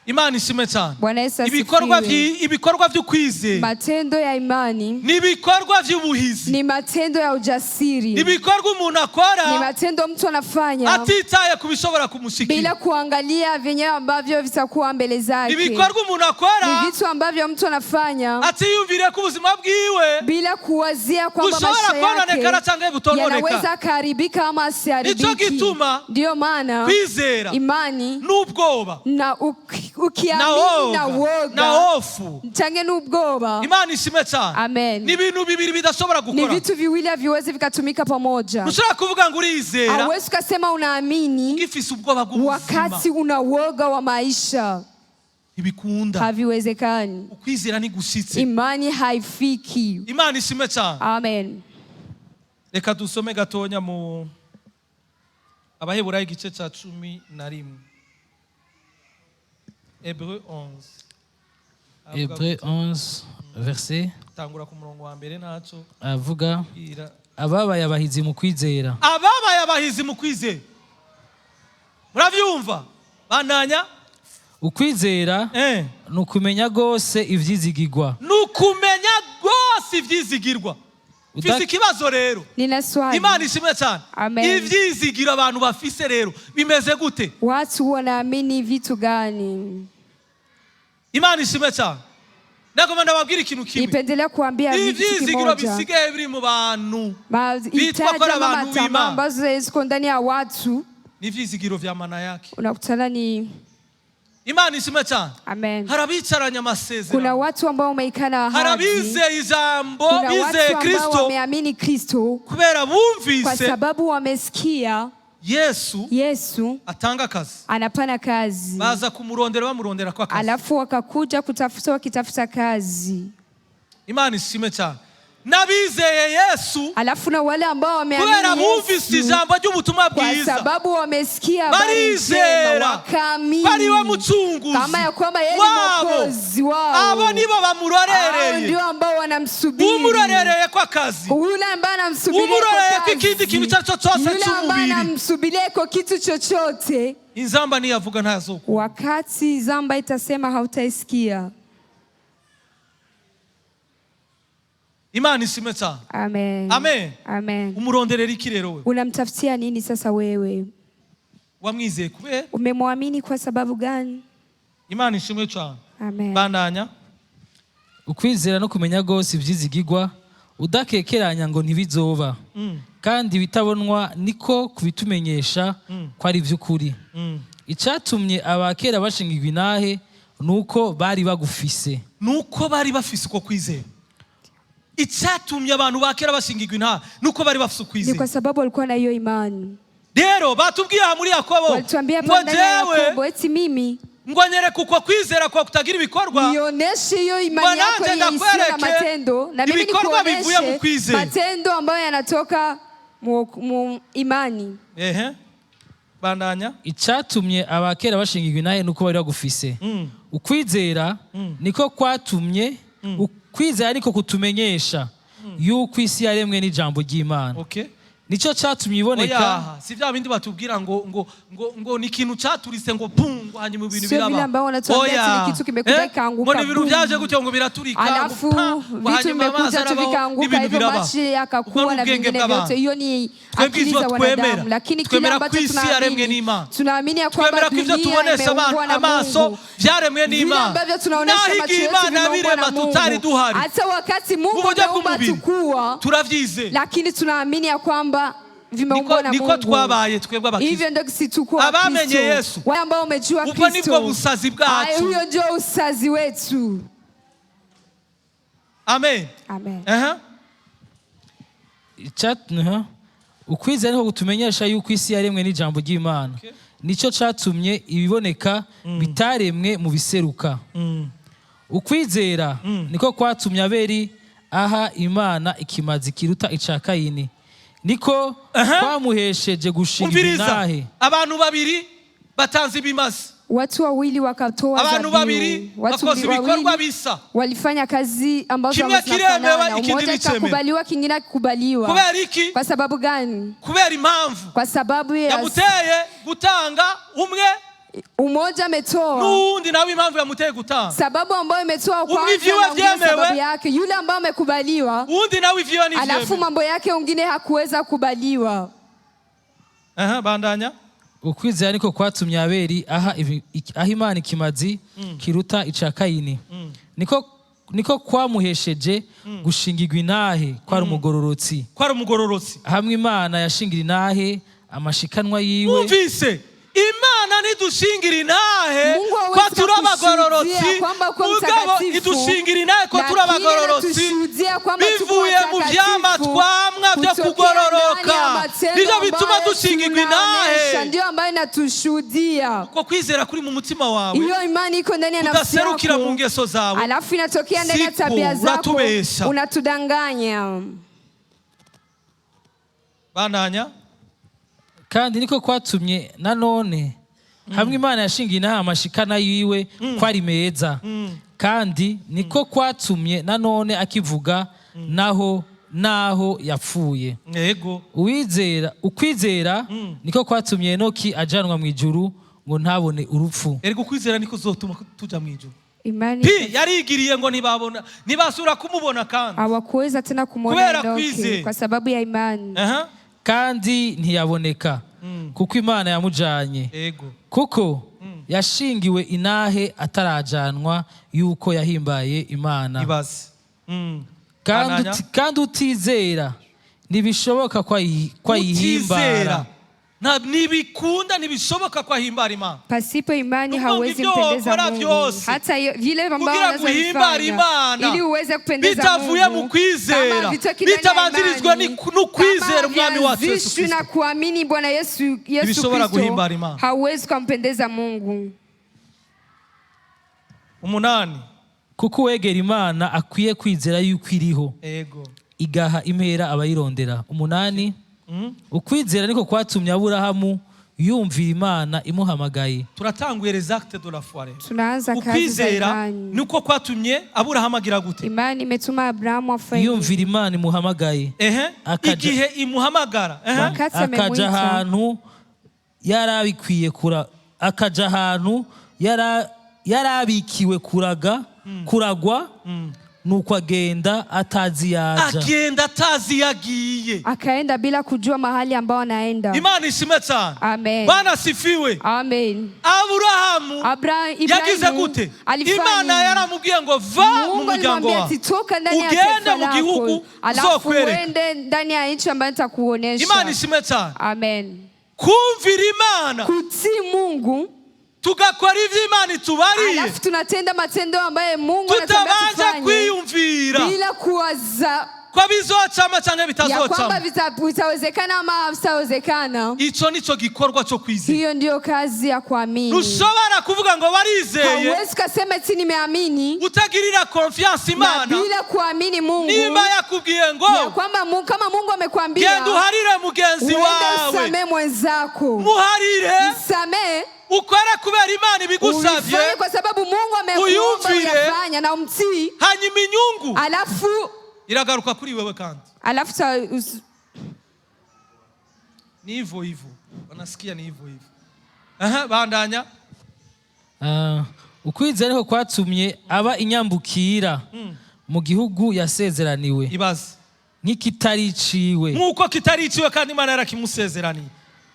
Imana ishimwe cyane. Bwana Yesu Ibikorwa asifiwe. ibikorwa vy'ukwizera Matendo ya imani ni ibikorwa vy'ubuhizi. Ni matendo ya ujasiri, Ibikorwa umuntu akora ni matendo mtu anafanya atitaye ku bishobora kumushikira. Bila kuangalia vyenyewe ambavyo vitakuwa mbele zake. Ibikorwa umuntu akora Ni vitu ambavyo mtu anafanya atiyumviriye ko ubuzima bwiwe bila kuwazia kwamba bushobora maisha kononekara yake cyangwa butononekara. Yanaweza kuharibika ama asiharibiki. Nico gituma Ndiyo maana kwizera imani n'ubwoba na na ukiamini na woga na woga hofu. Change n'ubwoba. Imana ishimwe cyane. Amen. Ni ibintu bibiri bidashobora Ni gukora. vitu viwili haviwezi vikatumika pamoja. Ushobora kuvuga ngo urizera Hauwezi ukasema unaamini ugifise ubwoba bw'ubuzima. Wakati una woga wa maisha. Ntibikunda. Haviwezekani. Ukwizera ntigushitse. Imani haifiki. Imana ishimwe cyane. Amen. Reka dusome gatonya mu Abaheburayo, igice cya 11, Hébreux 11. Avuga Hébreux 11, verset tangura ku murongo wa mbere, ntacyo avuga bwira. Ababaye abahizi mu kwizera. Ababaye abahizi mu kwizera, murabyumva? Bandanya. Ukwizera ni ukumenya rwose ivyizigirwa. Ni ukumenya rwose ibyizigirwa. Mfise ikibazo rero. Nina swali. Imana ishimwe cyane. Amen. Ibyizigiro abantu bafise rero bimeze gute? Watu wanaamini vitu gani? Imana ishimwe cyane. Nagomba ndababwira ikintu kimwe. Nipendelea kuambia vitu Ibyizigiro kimoja. bisigaye biri mu bantu bitwa ko Mahitaji ari ama abantu matamaa b'Imana ambazo ziko ndani ya watu ni ibyizigiro vya mana yake. Unakutana ni Imana ishimwe cyane. Amen. Hari abicaranye Kuna amasezerano. watu ambao wameikana Hari ahadi. abizeye ijambo, Kuna bizeye watu ambao Kristo wameamini Kristo kubera kwa bumvise sababu wamesikia Yesu Yesu atanga akazi, anapana kazi, baza kumurondera, bamurondera ko akazi. Alafu wakakuja kutafuta wakitafuta kazi. Imana ishimwe cyane. N'abizeye Yesu Alafu na wale ambao kubera wameamini bumvise Yesu ijambo ry'ubutumwa kwa bwiza, sababu wamesikia habari njema, barizera wakaamini ko ari we mucunguzi kama ya kwamba yeye ni wabo. mwokozi wao. Abo nibo Hao bamurorereye. ndio ambao wanamsubiri. Umurorereye ko akazi, Yule ambaye anamsubiria umurorereye kwa ko ikindi kazi. kintu icyo ari cyo cyose Yule ambaye cy'umubiri, anamsubiria kwa kitu chochote, inzamba niyavuga ntazokumva. Wakati zamba itasema hautaisikia. Imana ishimwe cyane. Amen. Amen. Amen. Umuronderera iki rero we? Unamtafutia nini sasa wewe? Wamwizeye kubera Umemwamini kwa sababu gani? Imana ishimwe cyane. Amen. Bandanya. Ukwizera no kumenya rwose ivyizigirwa, udakekeranya ngo ntibizoba, kandi ibitabonwa niko kubitumenyesha ko ari iby'ukuri. Icyatumye abakera bashingirwa intahe ni uko bari bagufise. Nuko bari bafise uko kwizera. Icyatumye abantu ba kera bashingirwa intahe nuko bari bafise Ni ukwizera. Kwa sababu walikuwa na hiyo imani. Rero batubwiye aha muri Yakobo Walituambia ngo hapa ndani ya jewe Yakobo eti mimi ngo nyereka uko kwizera kwa kutagira ibikorwa, nioneshe hiyo imani ngo yako nanjye yenye isiyo na ndakwereke matendo na mimi ibikorwa bivuye mu nikuoneshe kwizera. Matendo ambayo yanatoka mu imani. Ehe, bandanya. Icyatumye abakera bashingirwa intahe ni uko bari bagufise. Ukwizera niko kwatumye, ukwizera niko kutumenyesha yuko isi yaremwe n'ijambo ry'Imana. Okay. Nicyo cyatumye iboneka. Oya, si bya bindi batubwira ngo ni ikintu caturitse ngo pum, ngo hanyuma ibintu Sio vile biraba. ambao wanatuambia ati ni kitu kimekuja ikaanguka, Ngo ni ibintu boom. byaje gutyo ngo biraturika, ngo Alafu pa, ngo vitu hanyuma amazi vimekuja tu arabaho vikaanguka n'ibintu hivyo, biraba. maji yakakuwa Ubwo ni na ubwenge vingine bw'abantu. vyote. Hiyo ni Twebwe akili ivyo za twemera, wanadamu, lakini kile twemera ko ambacho isi yaremwe tunaamini, n'Imana. tunaamini ya kwamba Twemera ko ivyo dunia tubonesha imeumbwa na amaso Mungu. vyaremwe Vile n'Imana. ambavyo tunaonesha Naho macho igihe yetu Imana vimeumbwa birema na Mungu. tutari duhari, Hata wakati mu Mungu buryo ameumba bw'umubiri tukua, turavyizeye. Lakini tunaamini ya kwamba vimeumbwa Niko na niko Mungu. twabaye twebwe abakristo. Hivyo ndio sisi tuko Abamenye Wakristo. Yesu. Wale ambao wamejua Ubwo Kristo. nibwo busazi bwacu. Haya, huyo ndio usazi wetu. Amen. Amen. Aha. Ukwizera niko kutumenyesha yuko isi yaremwe n'ijambo ry'Imana. Nicyo cyatumye ibiboneka bitaremwe mu biseruka. Ukwizera niko kwatumye Abeli aha Imana ikimazi kiruta ica Kayini, niko kwamuhesheje gushinga Umviriza, intahe. abantu babiri batanze ibimazi. Watu wawili wakatoa Abantu dhabihu. babiri Watu bakoze ibikorwa wawili bisa. Walifanya kazi ambazo Kimwe kiremewe, zinafanana. ikindi Mmoja nticemewe. ikakubaliwa, kingine hakikubaliwa. Kubera iki? Kwa sababu gani? Kubera impamvu Kwa sababu ya yamuteye gutanga umwe, umoja ametoa n'uwundi nawe impamvu yamuteye gutanga. Sababu ambayo imetoa Umwe kwanza ivyiwe na wengine vyemewe. sababu yake, yule ambaye amekubaliwa, Uwundi nawe ivyiwe alafu ntivyemewe. Mambo yake wengine hakuweza kubaliwa. Aha, bandanya. Ukwizera niko kwatumye Abeli aha Imana ikimazi kiruta ica Kayini, niko kwamuhesheje gushingirwa intahe ko ari umugororotsi, Ko ari umugororotsi. Hamwe Imana yashingira intahe amashikanwa yiwe. Mwumvise, Imana ntidushingira intahe Mungu ko hawezi turi abagororotsi, kukushuhudia kwamba uko mugabo mtakatifu, idushingira intahe ko turi lakini abagororotsi anatushuhudia kwamba tuko bivuye mu vyama watakatifu twamwa vyo kutokea kugororoka. Ndani ya matendo Nivyo bituma ambayo dushingirwa tunaonesha, intahe. ndio ambayo inatushuhudia. Uko kwizera kuri mu mutima wawe Hiyo imani iko ndani ya nafsi kudaserukira yako, mu ngeso zawe, alafu inatokea ndani ya siko tabia zako, uratubesha. Unatudanganya. Bandanya. Kandi niko kwatumye nanone hamwe Imana yashingiye intahe amashikana yiwe ko ari meza, kandi niko kwatumye nanone akivuga naho yapfuye. Uwizera, ukwizera niko kwatumye Enoki ajanwa mu ijuru ngo ntabone urupfu. Erega ukwizera niko uzotuma tuja mu ijuru. Imani Pi yarigiriye ngo ntibabona, ntibasubira kumubona kandi. Hawakuweza tena kumwona Kubera Enoki kwizera. Kwa sababu ya imani. Aha. Kandi ntiyaboneka kuko Imana yamujanye, kuko yashingiwe intahe atarajanwa yuko yahimbaye Imana. Ibaze. Kandi Bandanya. Kandi utizera ntibishoboka ko ayihimbara. Utizera ntibikunda, ntibishoboka ko ahimbara Imana. Pasipo imani Ni ukuvuga hauwezi ibyo mpendeza wakora Mungu. vyose, Hata vile ambavyo kugira ngo unaweza uhimbare vifanya, Imana ili uweze kupendeza bitavuye Mungu, mu kwizera, kama havitoki ndani ya bitabanzirizwa imani, n'ukwizera kama Umwami wacu Yesu havianzishwi Kristo, na kuamini Bwana Yesu ntibishobora Kristo, guhimbara Imana. Hauwezi kumpendeza Mungu. 8. Kuko uwegera Imana akwiye kwizera yuko iriho, igaha impera abayirondera. 8. Ukwizera niko kwatumye Aburahamu yumvira Imana imuhamagaye. Turatanguye les actes de la foi rero. Tunaanza kazi za Ukwizera imani. niko kwatumye Aburahamu agira gute? Imani imetuma Abrahamu afanye Yumvira Imana imuhamagaye. Ehe, igihe imuhamagara, ehe. Wakati Akaja amemwita. ahantu yarabikwiye kura, akaja ahantu yarabikiwe kuraga kuragwa, nuko agenda atazi yaja. Agenda atazi iyo agiye. Akaenda bila kujua mahali ambao anaenda. Imana ishimwe cyane. Amen. Bwana asifiwe. Amen. Aburahamu Abraham, yagize Ibrahimu gute? Alifanya Imana nini? yaramubwiye ngo va mu Mungu muryango alimwambia wawe, ati toka ndani ya ugende taifa mu gihugu lako, alafu nzokwereka. uende ndani ya nchi ambayo nitakuonesha. Imana ishimwe cyane. Amen. Kumvira Imana, Kutii Mungu, tugakora ibyo Imana itubariye, alafu tunatenda matendo ambayo Mungu anatuambia tutabanje tufanye kwiyumvira bila kuwaza ko bizocama cyangwa ya kwamba bitazocama. Vitawezekana ama havitawezekana. Icyo nicyo gikorwa cyo kwizera. Hiyo ndiyo kazi ya kuamini. Ntushobora kuvuga ngo warizeye Hauwezi ukasema eti nimeamini utagirira confiance na Imana. bila kuamini Mungu Nimba yakubwiye ngo ya kwamba Mungu, kama Mungu amekwambia genda uharire mugenzi uende wawe, usamee mwenzako, muharire, msamee, ukore kubera Imana ibigusabye, uifanye kwa sababu Mungu amekuomba uyumvire, uyafanya na umtii, hanyuma inyungu alafu iragaruka kuri wewe kandi. Alafu Ni hivyo hivyo, wanasikia ni hivyo hivyo. Aha, bandanya. Ah, ukwizera niko kwatumye aba inyambukira mu gihugu yasezeraniwe Ibaze nk'ikitari iciwe, nk'uko kitari iciwe kandi Imana yarakimusezeraniye.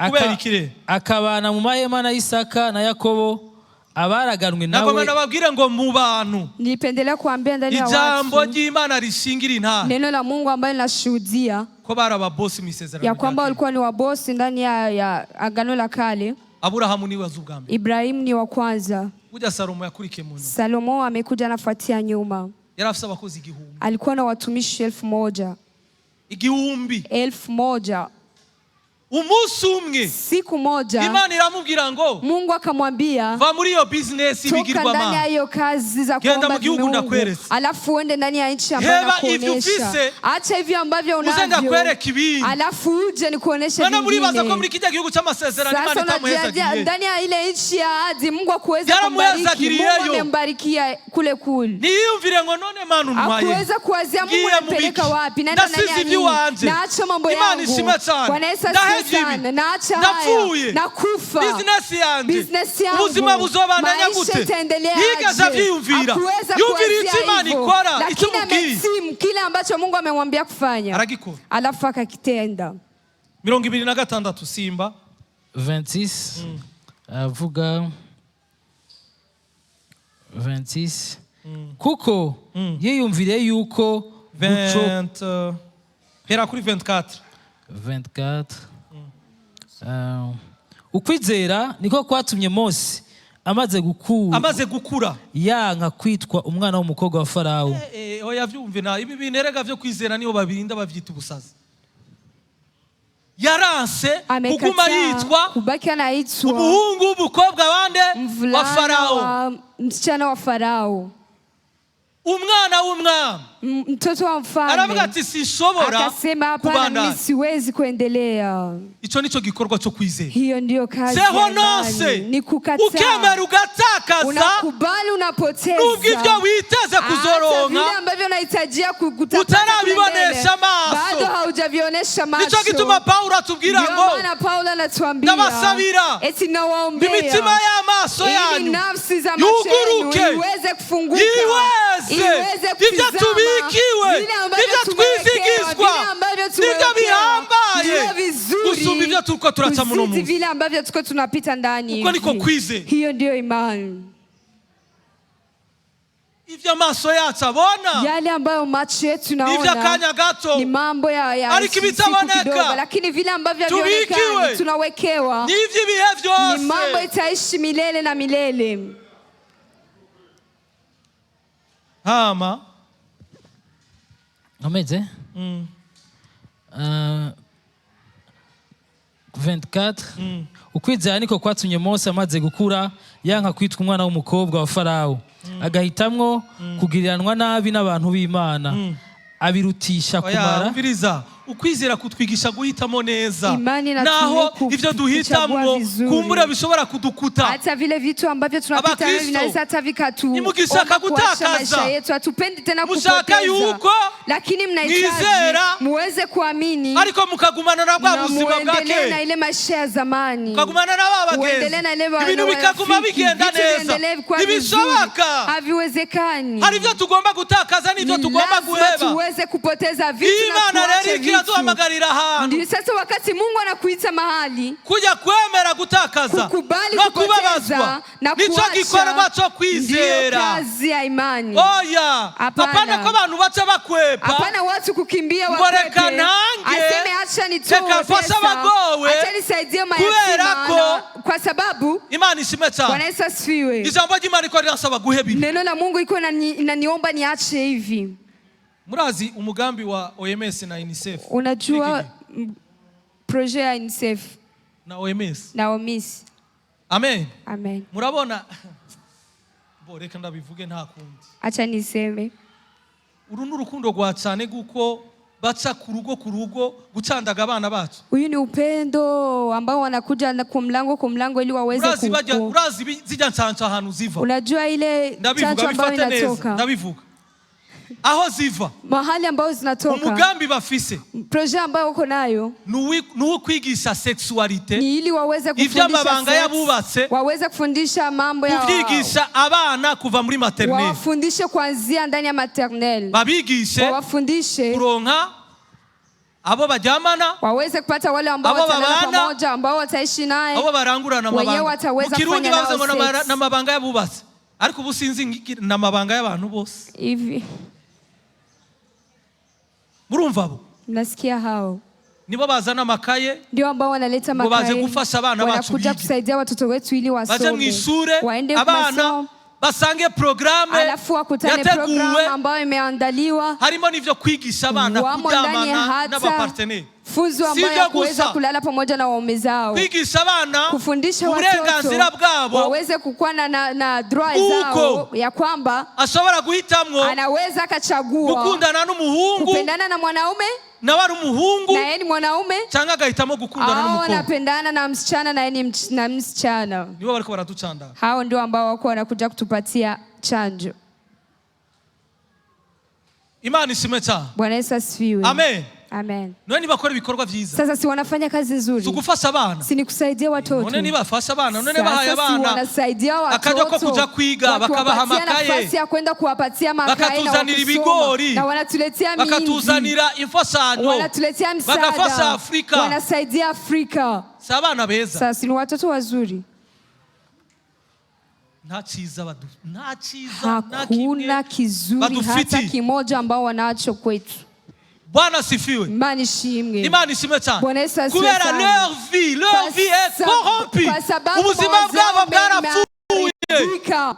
Kubera ikire? Akabana mu mahema na Isaka na Yakobo abaraganwe Nagomba nawe. nababwire ngo mu bantu Nilipendelea kuambia ndani ya ijambo watu ry'Imana rishingira intahe neno la Mungu ambayo linashuhudia ko bari ababosi mu isezerano ya rya kwamba kera. walikuwa ni wabosi ndani ya agano la kale. Aburahamu niwe aza ubwa mbere. Ibrahimu ni wa kwanza, Burya Salomo yakurikiye mu nyuma. Salomo amekuja anafuatia nyuma. Yari afise abakozi 1000. Alikuwa na watumishi 1000. 1000. 1000. Umunsi umwe Siku moja Imana iramubwira ngo Mungu akamwambia, va muri iyo bizinesi toka ndani ya y'ibigirwamana, hiyo kazi za Genda kuomba mu gihugu miungu, ndakweretse. alafu uende ndani ya nchi ambayo Heba ivyo nakuonesha. ufise, Acha hivyo ambavyo uze unavyo, ndakwereka ibindi. Alafu uje nikuoneshe None muribaza ko vingine. muri kijya gihugu cy'amasezerano Imana Sasa unajiambia itamuhezagiye? ndani ya ile nchi ya ahadi Mungu akuweza kumbariki. Mungu Yaramuhezagiriyeyo. amembarikia kule kule. Ntiyiyumvire ngo none Mana untwaye Hakuweza kuwazia Mungu ngiye mu anampeleka biki? wapi, naenda ndani Ndasize ya nini, iby'iwanje. naacha mambo Imana yangu. ishimwe cyane. Bwana Yesu asifiwe Ndahevye ibi. sana, naacha haya, Ndapfuye. nakufa, Bizinesi yanje, business yangu, ubuzima buzobandanya maisha gute? itaendelea Yigeze aje? avyiyumvira. Hakuweza Yumvira kuwazia icyo Imana hivyo, ikora, icyo lakini imubwiye. ametimu kile ambacho Mungu amemwambia kufanya, Aragikora. Alafu akakitenda. 26, simba. 26 avuga 26 kuko yiyumviriye yuko guco 20, hera kuri 24. 24. Ukwizera niko kwatumye Mose amaze gukura Amaze gukura yanka kwitwa umwana w'umukobwa wa Farawo. Eh, eh, oya, vyumve na ibi bintu erega vyo kwizera niyo babirinda bavyita ubusazi. Yaranse kuguma Amekataa yitwa kubaki anaitwa umuhungu w'umukobwa wande? Wa mvulana Farawo. wa msichana wa Farao, Umwana w'umwami. Mtoto wa Aravuga mfalme. ati sinshobora Akasema hapana, mimi kubandanya. siwezi kuendelea. Icyo nicyo gikorwa cyo kwizera. Hiyo ndiyo kazi ya C'est renoncer. imani, ni kukataa. Ukemera ugatakaza Unakubali unapoteza nubwo ibyo witeze hata kuzoronka vile ambavyo unahitajia kutapata kule utarabibonesha mbele, amaso. bado haujavionyesha macho. Nicyo gituma Pawulo atubwira Ndio ngo maana Paulo anatuambia ndabasabira eti nawaombea imitima y'amaso ili yanyu nafsi za macho yenu yuguruke, iweze kufunguka, yiweze iweze ibyo kutizama tubikiwe, vile ambavyo ibyo tumewekewa, twizigizwa, vile ambavyo nibyo tumewekewa, bihambaye ndio vizuri gusumba ibyo turiko turaca muno kuzidi munsi. vile ambavyo tuko tunapita ndani Uko niko hivi. kwizera. Hiyo ndiyo imani. Ibyo amaso yacu abona Yale ambayo macho yetu ni naona iby'akanya gato, ni mambo ya ariko siku ibitaboneka kidogo, lakini vile ambavyo tubikiwe havionekani tunawekewa ni iby'ibihe ni mambo byose. itaishi milele na milele. Hama Nkomeze. 24 ukwizera niko kwatumye Mose amaze gukura yanka kwitwa umwana w'umukobwa wa Farawo, agahitamwo kugiriranwa nabi n'abantu b'Imana, abirutisha Oya, kumara umviriza, ukwizera kutwigisha guhitamo neza Imani inatumia naho ivyo duhitamwo kuchagua vizuri. kumbura bishobora kudukuta. Hata vile vitu ambavyo tunapita navyo Abakristo, vinaweza hata vikatuomba nimugishaka kuacha gutakaza. maisha yetu, hatupendi tena Mushaka kupoteza, yuko lakini mnahitaji mwizera, muweze kuamini ariko mukagumana na bwa na buzima bwa muendelee na kera, ile maisha ya zamani, mukagumana na ba uendelee bagenzi, na ile ibintu bikaguma warafiki, bigenda vitu neza. viendelee kuwa vizuri. Ntibishoboka. Haviwezekani. Hari ibyo tugomba gutakaza n'ibyo Ni tugomba lazima guheba. tuweze kupoteza vitu na Imana rero tuache iriko vitu. iraduhamagarira ahantu Ndio sasa wakati Mungu anakuita mahali kujya kwemera gutakaza kukubali no kupoteza kubabazwa na nicyo kuacha gikorwa cyo ndiyo kwizera. kazi ya imani. Oya. Hapana. Hapana ko abantu baca bakwepa Hapana watu kukimbia ngo reka wakwepe, nange, aseme acha nitoe reka mfashe pesa, abagowe, acha nisaidie kubera mayatima ko kwa sababu Imana ishimwe cyane. Bwana Yesu asifiwe. Ijambo ry'Imana riko riransaba guheba ibi. Neno la Mungu iko inaniomba niache hivi. Murazi umugambi wa OMS na UNICEF? Unajua Niki projet ya UNICEF na OMS. Na OMS. Amen. Amen. Murabona bo, reka ndabivuge, nta kundi. Acha niseme. Uru ni urukundo rwa cyane guko baca ku rugo ku rugo gucandaga abana bacu. Huyu ni upendo ambao wanakuja na kwa mlango ili waweze Urazi bajya urazi zijya ncanca ahantu ziva? Unajua ile Ndabivuga, chanjo ambayo bifate neza. inatoka? Ndabivuga. Aho ziva, Mahali ambayo zinatoka, umugambi bafise projet ambayo uko nayo ni uwo kwigisha sexualité, ni ili waweze kufundisha ivy'amabanga sex, y'abubatse, waweze kufundisha mambo ya kuvyigisha abana kuva muri maternelle, wawafundishe kuanzia ndani ya maternelle, babigishe wawafundishe kuronka abo baryamana, waweze kupata wale ambao abo watalala babana, pamoja, ambao wataishi naye, abo barangurana wenyewe amabanga. wataweza Mu Kirundi kufanya bavuze ngo nao sex. n'amabanga y'abubatse, ariko ubu sinzi n'amabanga y'abantu bose. Hivi. Murumva abo Mnasikia hao nibo bazana amakaye ndio ambao wanaleta ngo baze makae, gufasha abana bacu wanakuja bige. kusaidia watoto wetu ili Baje mu wasome, ishure, waende abana masomo, basange porogaramu alafu wakutane yateguwe, programu ambayo imeandaliwa, harimo n'ivyo kwigisha abana wamo ndani kuryamana hata n'abaparteneri. funzo Si ambayo ibyo ya kuweza gusa. kulala pamoja na waume zao, Kwigisha abana kufundisha uburenganzira watoto bwabo, waweze kukuwa na droit Uko. zao ya kwamba ashobora guhitamwo anaweza akachagua gukundana n'umuhungu kupendana na mwanaume nawe ari umuhungu, na yeye ni mwanaume, cyangwa agahitamo gukundana au n'umukobwa. anapendana na msichana na yeye ni na msichana. Nibo bariko baraducandara. Hao ndio ambao wako wanakuja kutupatia chanjo. Imana ishimwe cyane. Bwana Yesu asifiwe. Amen. Amen. None nibakora ibikorwa vyiza, Sasa si wanafanya kazi nzuri, si ugufasha abana? Si ni kusaidia watoto? None nibafasha abana, none bahaye Sasa si abana wanasaidia akaryo ko watoto kuja kwiga, bakabaha wakiwapatia amakaye, nafasi ya kwenda kuwapatia makae na bakatuzanira wakusoma, ibigori, na wanatuletea mingi, bakatuzanira imfashanyo, wanatuletea bagafasha msaada, Afurika. Wanasaidia Afrika. Si abana beza? Sasa si ni watoto wazuri? Nta cyiza nta cyiza na kimwe Hakuna kizuri badufitiye. hata kimoja ambao wanacho kwetu. Bwana asifiwe. Imana ishimwe. Imana ishimwe cyane. Bwana Yesu asifiwe Kubera sana. leur Kwa vie est corrompue, kwa sababu ubuzima mawazo bwabo yao bwarapfuye. yameharibika.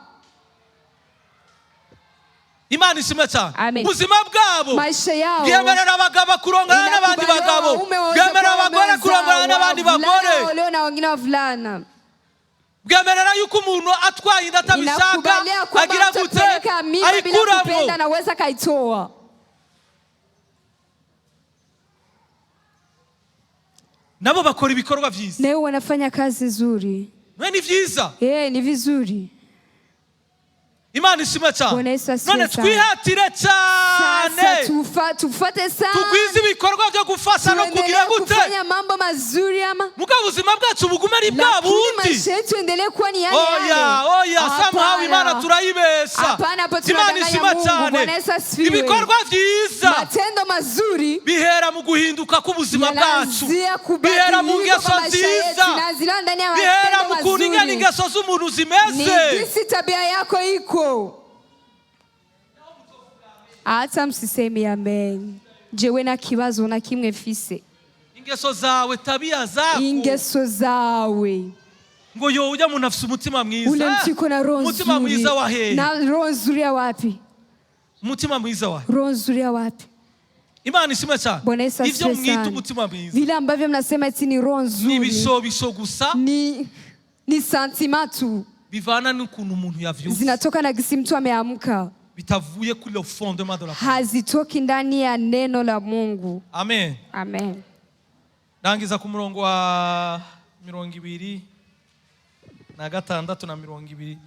Imana ishimwe cyane. Amen. Ubuzima bwabo Maisha yao bwemerera abagabo kurongana n'abandi inakubaliwa bagabo, waume waweze bwemerera kuwa abagore waume kurongana wenzao, n'abandi wavulana bagore, waolewe na wengine wavulana. bwemerera yuko umuntu atwaye inda atabishaka Inakubalia kwamba agira mtu gute, akipeleka mimba bila ayikuramwo. kupenda anaweza akaitoa. Nabo bakora ibikorwa vyiza. Leo wanafanya kazi nzuri. None ni vyiza. Eh, ni vizuri. Imana ishimwe cyane. Bwana Yesu asifiwe None sana. twihatire Sasa cyane, tufate sana, tugwize ibikorwa byo gufasha no kugira tuendelee gute, kufanya mambo mazuri ama muga ubuzima bwacu bugume ari bwa lakini bundi. maisha yetu endelee kuwa ni yale Oya, yale. oya, somehow Imana Hapana. turayibesha. Hapana, hapo Imana tunadanganya ishimwe Mungu. cyane. Bwana Yesu asifiwe. Ibikorwa vyiza Matendo mazuri bihera mu guhinduka k'ubuzima bwacu, yanaanzia bihera mu kubadilika ngeso kwa maisha yetu, nziza, inaanzia ndani ya bihera matendo mu kuntu ingene mazuri. ingeso z'umuntu Ni zimeze. jinsi tabia yako iko. Hata msisemi amen. Jewe na kibazo na kimwe mfise. Ingeso zawe, tabia zako. Ingeso zawe. Ngo yo ujya muntu afise umutima mwiza. Ule mtu iko na roho Umutima nzuri. mwiza wa hehe? Na roho nzuri ya wapi? Umutima mwiza wa Roho nzuri ya wapi? Imana ishimwe cyane. Bwana Yesu Ivyo asifiwe mwita sana. umutima mwiza Vile ambavyo mnasema eti ni roho ni nzuri ibishobisho gusa, ni sentiment tu bivana n'ukuntu umuntu yavyutse, zinatoka na gisi mtu ameamka, bitavuye kuri le fondement de la parole. Hazitoki ndani ya neno la Mungu. Amen. Amen. Rangiza ku murongo wa 26 na 20,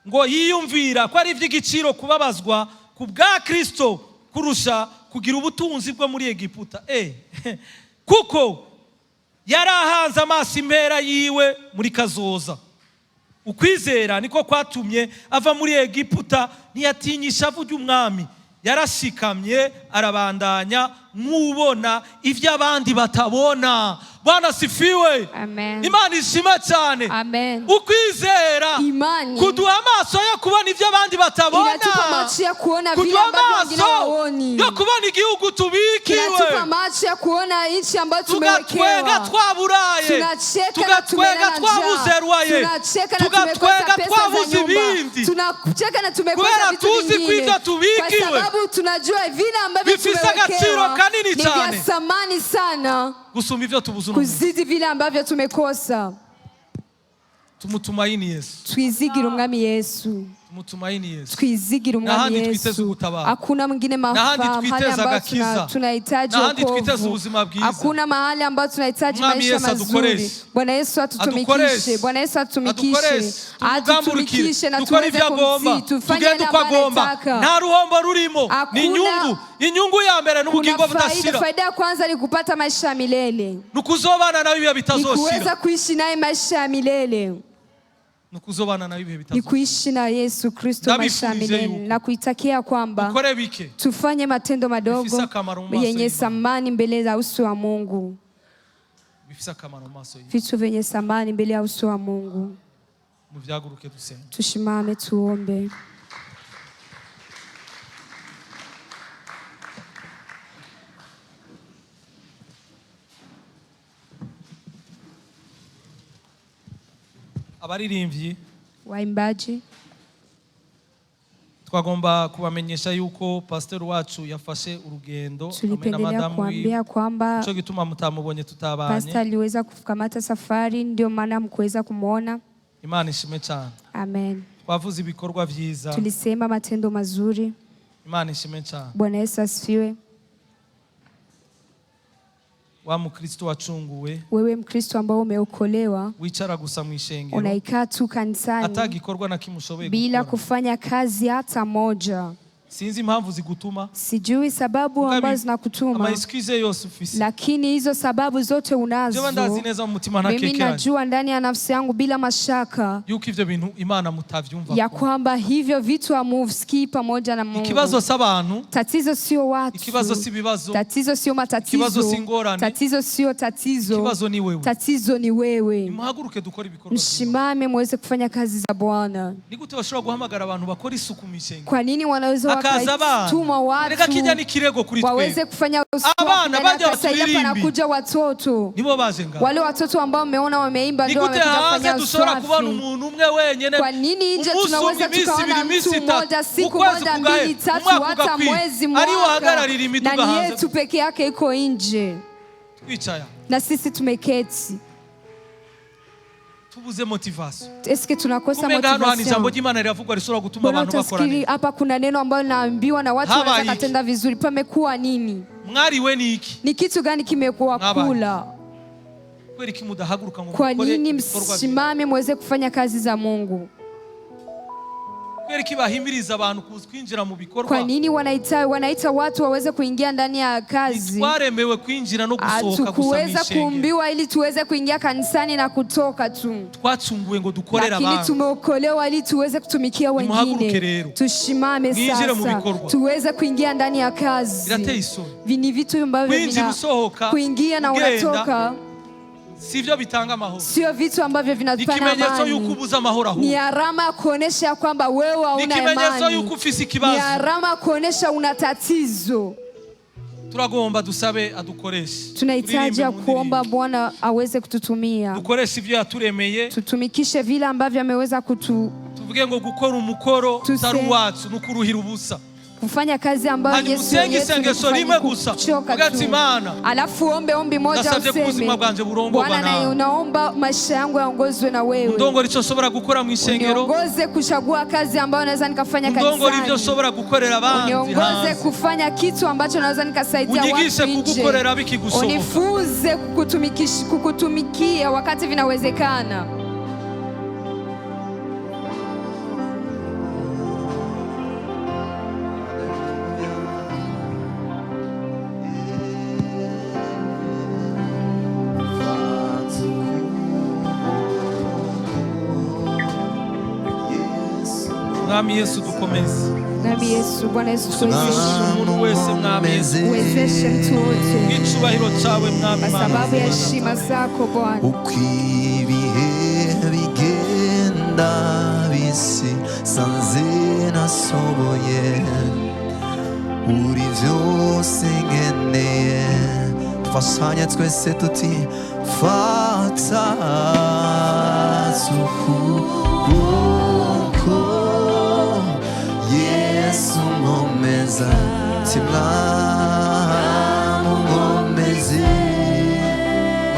ngo yiyumvira ko ari iby'igiciro kubabazwa ku bwa Kristo kurusha kugira ubutunzi bwo muri Egiputa, kuko yari ahanze amaso impera yiwe muri kazoza. Ukwizera niko kwatumye ava muri Egiputa, ntiyatinya ishavu ry'umwami, yarashikamye arabandanya nk'ubona ibyo abandi batabona. Bwana asifiwe. Amen. Imana ishima cyane. Amen. Ukwizera Imani kuduha amaso yo kubona ibyo abandi batabona, inatupa macho ya kuona vile kuduha ambavyo wengine amaso hawaoni. yo kubona igihugu tubikiwe. Kinatupa macho ya kuona nchi ambayo Tugatwenga tumewekewa. twaburaye, Tunacheka na tugatwenga tumelala twabuze njaa. rwaye, Tunacheka na tugatwenga tumekosa pesa za twabuze nyumba. ibindi, Tunacheka na tumekosa kubera vitu tuzi ko vingine. ibyo tubikiwe Kwa sababu tunajua vile ambavyo bifise agaciro tumewekewa kanini ni vya cyane thamani sana gusumba ibyo tubuze uno munsi. kuzidi vile ambavyo tumekosa. Tumutumaini Yesu. Twizigire umwami Yesu. Tumutumaini Yesu. Tuizigire umwami Nahandi twiteze Yesu. ugutabara. Hakuna mwingine Nahandi mafaa mahali twiteze ambayo agakiza. tunahitaji Nahandi twiteze wokovu. ubuzima bwiza. Hakuna mahali ambayo tunahitaji Mwami maisha Yesu mazuri. adukoreshe. Bwana Yesu atutumikishe. Adukoreshe. Bwana Yesu atutumikishe. Adukoreshe. Tumugamburukire. Atutumikishe na Dukore tuweze ibyo agomba. kumtii, tufanye Tugende yale uko ambayo agomba. anataka. Nta ruhombo rurimo. Ni Hakuna- inyungu. Inyungu ya mbere ni ubugingo Kuna faida, budashira. faida ya kwanza ni kupata maisha ya milele, Ni ukuzobana nawe ibihe ni bitazoshira. kuweza kuishi naye maisha ya milele, Ni ukuzobana nawe ibihe ni bitazoshira. kuishi na Yesu Kristo maisha ya Ndabifurije milele, yuko. na kuitakia kwamba Dukore bike. tufanye matendo madogo Bifise akamaro mu maso yenye y'Imana. thamani mbele za uso wa Mungu, Bifise akamaro mu maso y'Imana. vitu vyenye thamani mbele ya uso wa Mungu. Muvyaguruke dusenge. Tushimame tuombe. Abaririmbyi, Waimbaji, twagomba kubamenyesha yuko pasiteri wacu yafashe urugendo hamwe na tulipendelea madamu wiwe. kuambia kwamba Nico gituma mutamubonye tutabanye. pasta aliweza kukamata safari, ndio maana mkuweza kumwona. Imana ishimwe cyane. Amen. Twavuze ibikorwa vyiza. Tulisema matendo mazuri. Imana ishimwe cyane. Bwana Yesu asifiwe. Wa mukristo wacunguwe, Wewe Mkristo ambao umeokolewa, wicara gusa mu ishengero unaikaa tu kanisani atagikorwa na kimwe ushoboye bila gukora. kufanya kazi hata moja. Sinzi impamvu zigutuma. Sijui sababu Mugabe, ambazo zinakutuma, ama excuse yose ufise. lakini hizo sababu zote Jewe ndazi unazo. neza mu mutima Mimi ntakekeranye najua ndani ya nafsi yangu bila mashaka yuko ivyo bintu Imana mutavyumva. ya kwamba hivyo vitu hamusikii pamoja na Mungu. Ikibazo s'abantu, Tatizo sio watu, ikibazo si ibibazo, tatizo sio matatizo, Ikibazo si ingorane. tatizo sio tatizo, ikibazo ni wewe. tatizo ni wewe. Nimuhaguruke dukore ibikorwa vyiza. Mshimame muweze kufanya kazi za Bwana. Ni gute bashobora guhamagara abantu bakora isuku mu ishengero Kwa nini wanaweza hakaza abana? wakatuma Reka kijya watu n'ikirego kuri waweze twebwe. kufanya usafi Abana ndani ya bajya kanisa, ila baturirimbi. panakuja watoto Nibo baje ngaho. wale watoto ambao mmeona wameimba Ni ndio gute wamekuja hanze kufanya dushobora kubona usafi. umuntu umwe wenyene? Kwa nini nje Umunsi umwe, tunaweza iminsi tukaona ibiri, iminsi mtu itatu, mmoja siku ukwezi moja kugahera, mbili tatu umwaka hata ugakwira, mwezi ariwe mwaka, ahagararira imiduga na ni hanze yetu peke yake iko nje twicaye na sisi tumeketi. Tubuze motivation. Eske tunakosa Kumenga hano hantu ijambo motivation? ry'Imana riravugwa rishobora gutuma Mbona abantu bakora utasikiri neza. hapa kuna neno ambalo naambiwa na watu Habaye wanaweza iki? katenda vizuri. Pamekuwa nini? Mwariwe ni iki? Ni kitu gani kimekuwa Mwabaye. kula? Kubera iki mudahaguruka ngo Kwa mukore nini ibikorwa vyiza? msimame muweze kufanya kazi za Mungu? Kubera iki bahimiriza abantu kuza kwinjira mu bikorwa? Kwa nini wanaita watu waweze kuingia ndani ya kazi? Twaremewe kwinjira no gusohoka gusa mu Hatukuweza ishengero. kuumbiwa ili tuweze kuingia kanisani na kutoka tu, Twacunguwe ngo dukorere lakini abantu. tumeokolewa ili tuweze kutumikia Nimuhaguruke wengine. rero. Tushimame Mwinjire mu sasa, bikorwa. tuweze kuingia ndani ya kazi. Birateye isoni. Ni vitu ambavyo Kwinjira usohoka, kuingia na ugenda, unatoka sivyo bitanga amahoro. sio vitu ambavyo Ni vinatupana ikimenyetso yuko amani. ubuze amahoro Ni ahubwo. alama ya kuonesha ya kwamba wewe Ni hauna ikimenyetso amani. yuko ufise Ni ikibazo. alama ya kuonesha una tatizo. Turagomba dusabe adukoreshe. Tunahitaji Turirimbe ya mu kuomba ndirimbo. Bwana aweze kututumia, Dukoreshe ivyo yaturemeye. tutumikishe vile ambavyo ameweza kutu Tuvuge ngo gukora umukoro Tuse- utari uwacu ni ukuruhira ubusa. kufanya kazi ambayo Hanyuma Yesu usenge yetu ni isengesho kufanya rimwe gusa. kuchoka Uvuge ati, tu. Imana, Alafu ombe ombi moja ndasabye ko ubuzima useme, bwanje burongorwa Bwana, nawe. na unaomba maisha yangu yaongozwe na wewe, Undongora icyo nshobora gukora mu ishengero. uniongoze kuchagua kazi ambayo naweza nikafanya Undongora ibyo kanisani, nshobora gukorera abandi uniongoze hanze. kufanya kitu ambacho naweza nikasaidia Unyigishe watu nje, kugukorera bikigushoboka. unifunze kukutumikia wakati vinawezekana. Mwami Yesu dukomeze. Nami Yesu, Bwana Yesu tuwezeshe, Umuntu wese Mwami Yesu. uwezeshe mtu wote Bw'icubahiro cawe Mwami kwa Mana. sababu ya heshima zako Bwana. Uko ibihe bigenda bisi sanze nasoboye uri byose nkeneye dufashanye twese tuti fata ukuboko Yesu nkomeza timwamu nkomeze.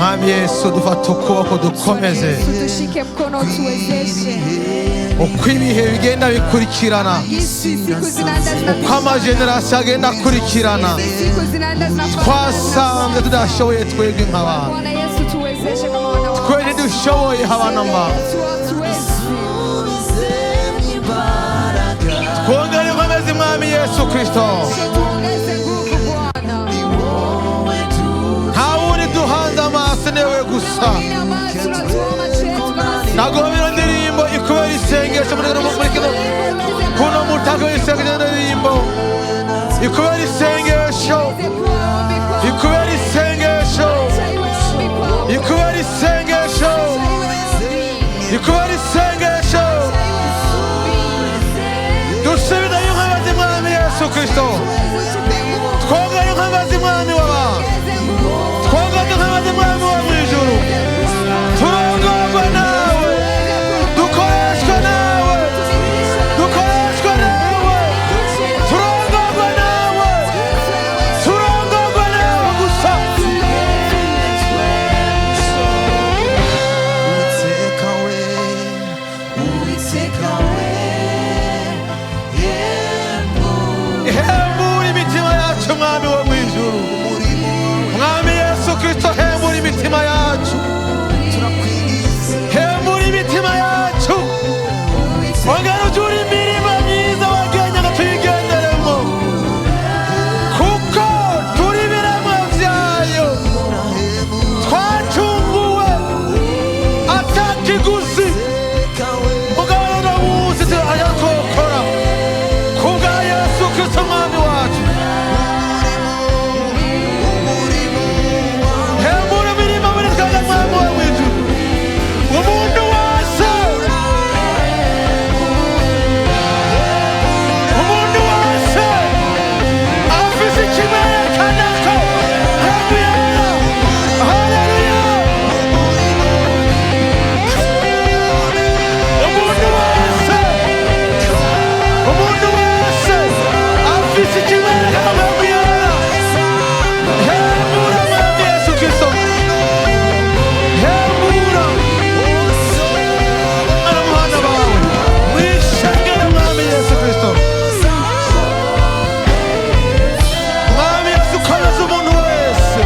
Mwami Yesu, dufata ukuboko dukomeze. Yesu, tushike mkono tuwezeshe. Uko ibihe bigenda bikurikirana, Jinsi siku zinaenda uko zinapita, amagenerasiyo agenda akurikirana, siku zinaenda zinafuatana. twasanze tudashoboye twebwe nk'abantu. Bwana Yesu, tuwezeshe kama wana wa Twe ntidushoboye habana mba. Yesu, hatuwezi. Twongere inkomezi, Mwami Yesu Kristo. Tuongeze nguvu Bwana. Nta wundi duhanze amaso, niwe gusa. Ina maana tunatoa macho yetu kama sisi. Nagomba ino ndirimbo ikubera isengesho muri kino kuno mutako w'isengesho. Ino ndirimbo ikubera isengesho, Iweze kuwa ombi kwako. ikubera isengesho, Acha iwe ombi kwako. ikubera isengesho, Acha iwe ombi. ikubera isengesho. Acha iwe ombi. Dusubizeyo inkomezi, Mwami Yesu Kristo. Tuweze tupe nguvu. Twongere inkomezi, Mwami w'abantu. Tuongeze nguvu. Twongere inkomezi, Mwami wo mu ijuru. Turongorwe nawe, dukoreshwe nawe, dukoreshwe nawe, turongorwe nawe, turongorwe nawe gusa. Uwiteka we, Uwiteka we, Hembura imitima yacu, Mwami wo mu ijuru. Mwami Yesu Kristo, hembura imitima yacu, hembura imitima yacu. Ongera ujure imirima myiza wagenya ngo tuyigenderemo, kuko turi ibiremwa vyayo, twacunguwe atakiguzi. Mugabo rero wuzi turayakokora kubwa Yesu Kristo Mwami wacu. Hembura imirima muri twebwe, Mwami wo mw'ijuru. Umuntu wese, umuntu wese afise ikimwerekana ko hembura. Haleluya! Umuntu wese, umuntu wese afise ikimwerekana hembura. Hembura, Mwami Yesu Kristo, hembura abana bawe mwishengere, Mwami Yesu Kristo. Mwami Yesu, komeza umuntu wese,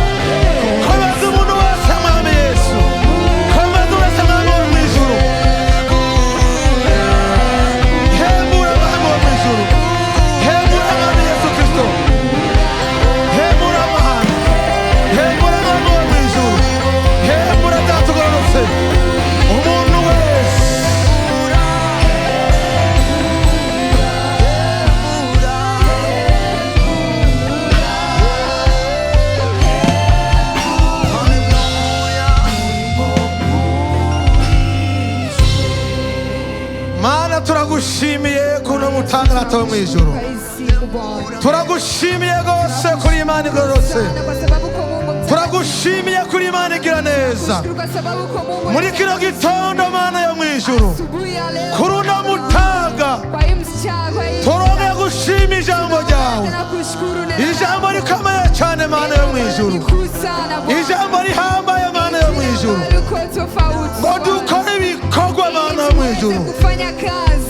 komeza umuntu wese, Mwami Yesu, komeza wese, Mwami wo mu ijuru. Hembura, Mwami wo mu ijuru, hembura, Mwami Yesu Kristo, hembura amahanga, hembura, Mwami wo mu ijuru, hembura Data ugororotse, umuntu wese. Mana, turagushimiye kuno mutangarato wo mu ijuru. Kwa hii siku Bwana. Turagushimiye rwose kuri Imana igororotse. Sana kwa sababu uko Mungu mtakatifu. Turagushimiye kuri Imana igira neza. Kushukuru kwa sababu uko Mungu Muri kino gitondo, Mana yo mu ijuru, asubuhi ya leo. kuri uno mutaga, Kwa hii msichana, kwa hii turongeye gushima ijambo ryawe, na kushukuru neno. Ijambo rikomeye cyane, Mana yo mu ijuru, Ni kuu sana Bwana. ijambo rihambaye, Mana yo mu ijuru, Liko tofauti. ngo dukore ibikorwa, Mana yo mu Ili tuweze ijuru, kufanya kazi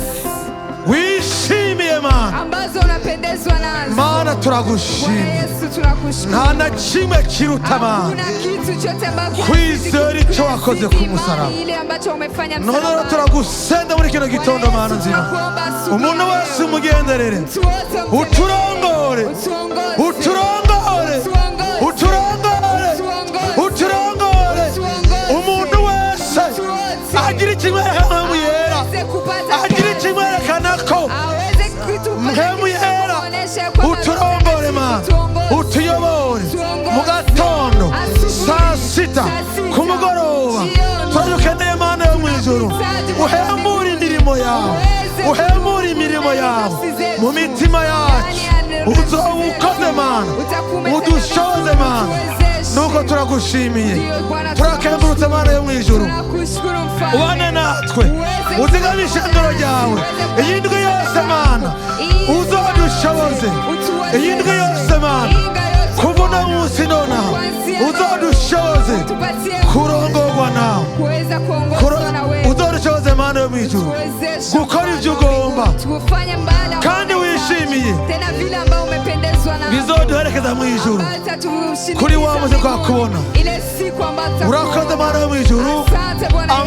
wishimiye, Mana. ambazo unapendezwa nazo. Mana, Bwana turagushimiye. Yesu, tunakushukuru. Nta na kimwe kiruta, Mana, Hakuna kitu chote ambacho kwizera icyo wakoze ku kinazidi musaraba. imani ile ambacho umefanya None rero msalabani. turagusenda muri kino gitondo, Bwana Mana Yesu, nzima. tunakuomba asubuhi Umuntu ya wese leo. umugenderere, Mtu wote umtembelee. uturongore, Utuongoze. uturongore, Utuongoze. uturongore, Utuongoze. uturongore. Utuongoze. Umuntu wese Mtu wote agira ikimwerekana mu yera, aweze kupata agira kazi. ikimwerekana ko Aweze kutupata mpemu kitu cha yera. kuonyesha kwamba Uturongore, Mana, utuongoze. utuyobore Utuongoze. mu gatondo, Asubuhi, saa sita, saa sita, ku mugoroba. jioni. Turadukeneye, Mana yo mu ijuru. Tunakuhitaji, Uhembure imirimo yawe, Uweze uhembure imirimo yawe nafsi zetu. mu mitima yacu. Ndani ya nafsi Uzoba zetu. ukoze, Mana, Utakuwa udushoze, Mana. utuwezeshe. Nuko turagushimiye, Ndiyo, Bwana, turakengurutse, Mana yo mu ijuru. Tunakushukuru Mfalme. Ubane natwe, Uweze uzigame ishengero ryawe Uweze iyi ndwi yose, Mana. Iyi Uzodushoboze Utuwezeshe. iyi ndwi yose, Mana, Inga yote kuva uno munsi nonaha. Kuanzia leo. Uzodushoboze Utupatie Tutaweza kuongozwa na wewe. Uzorushoboze, Mana yo mu ijuru, Tuwezeshe, gukora Bwana ibyo wa ugomba mbinguni, tufanye mbali ambayo kandi wishimiye, tena vile ambao umependezwa navyo, bizoduherekeza mu ijuru ambayo itatushindikisha kuri wa munsi mbinguni. twakubona. Ile siku ambayo tutakuona. Urakoze, Mana yo mu ijuru. Asante, Bwana Yesu.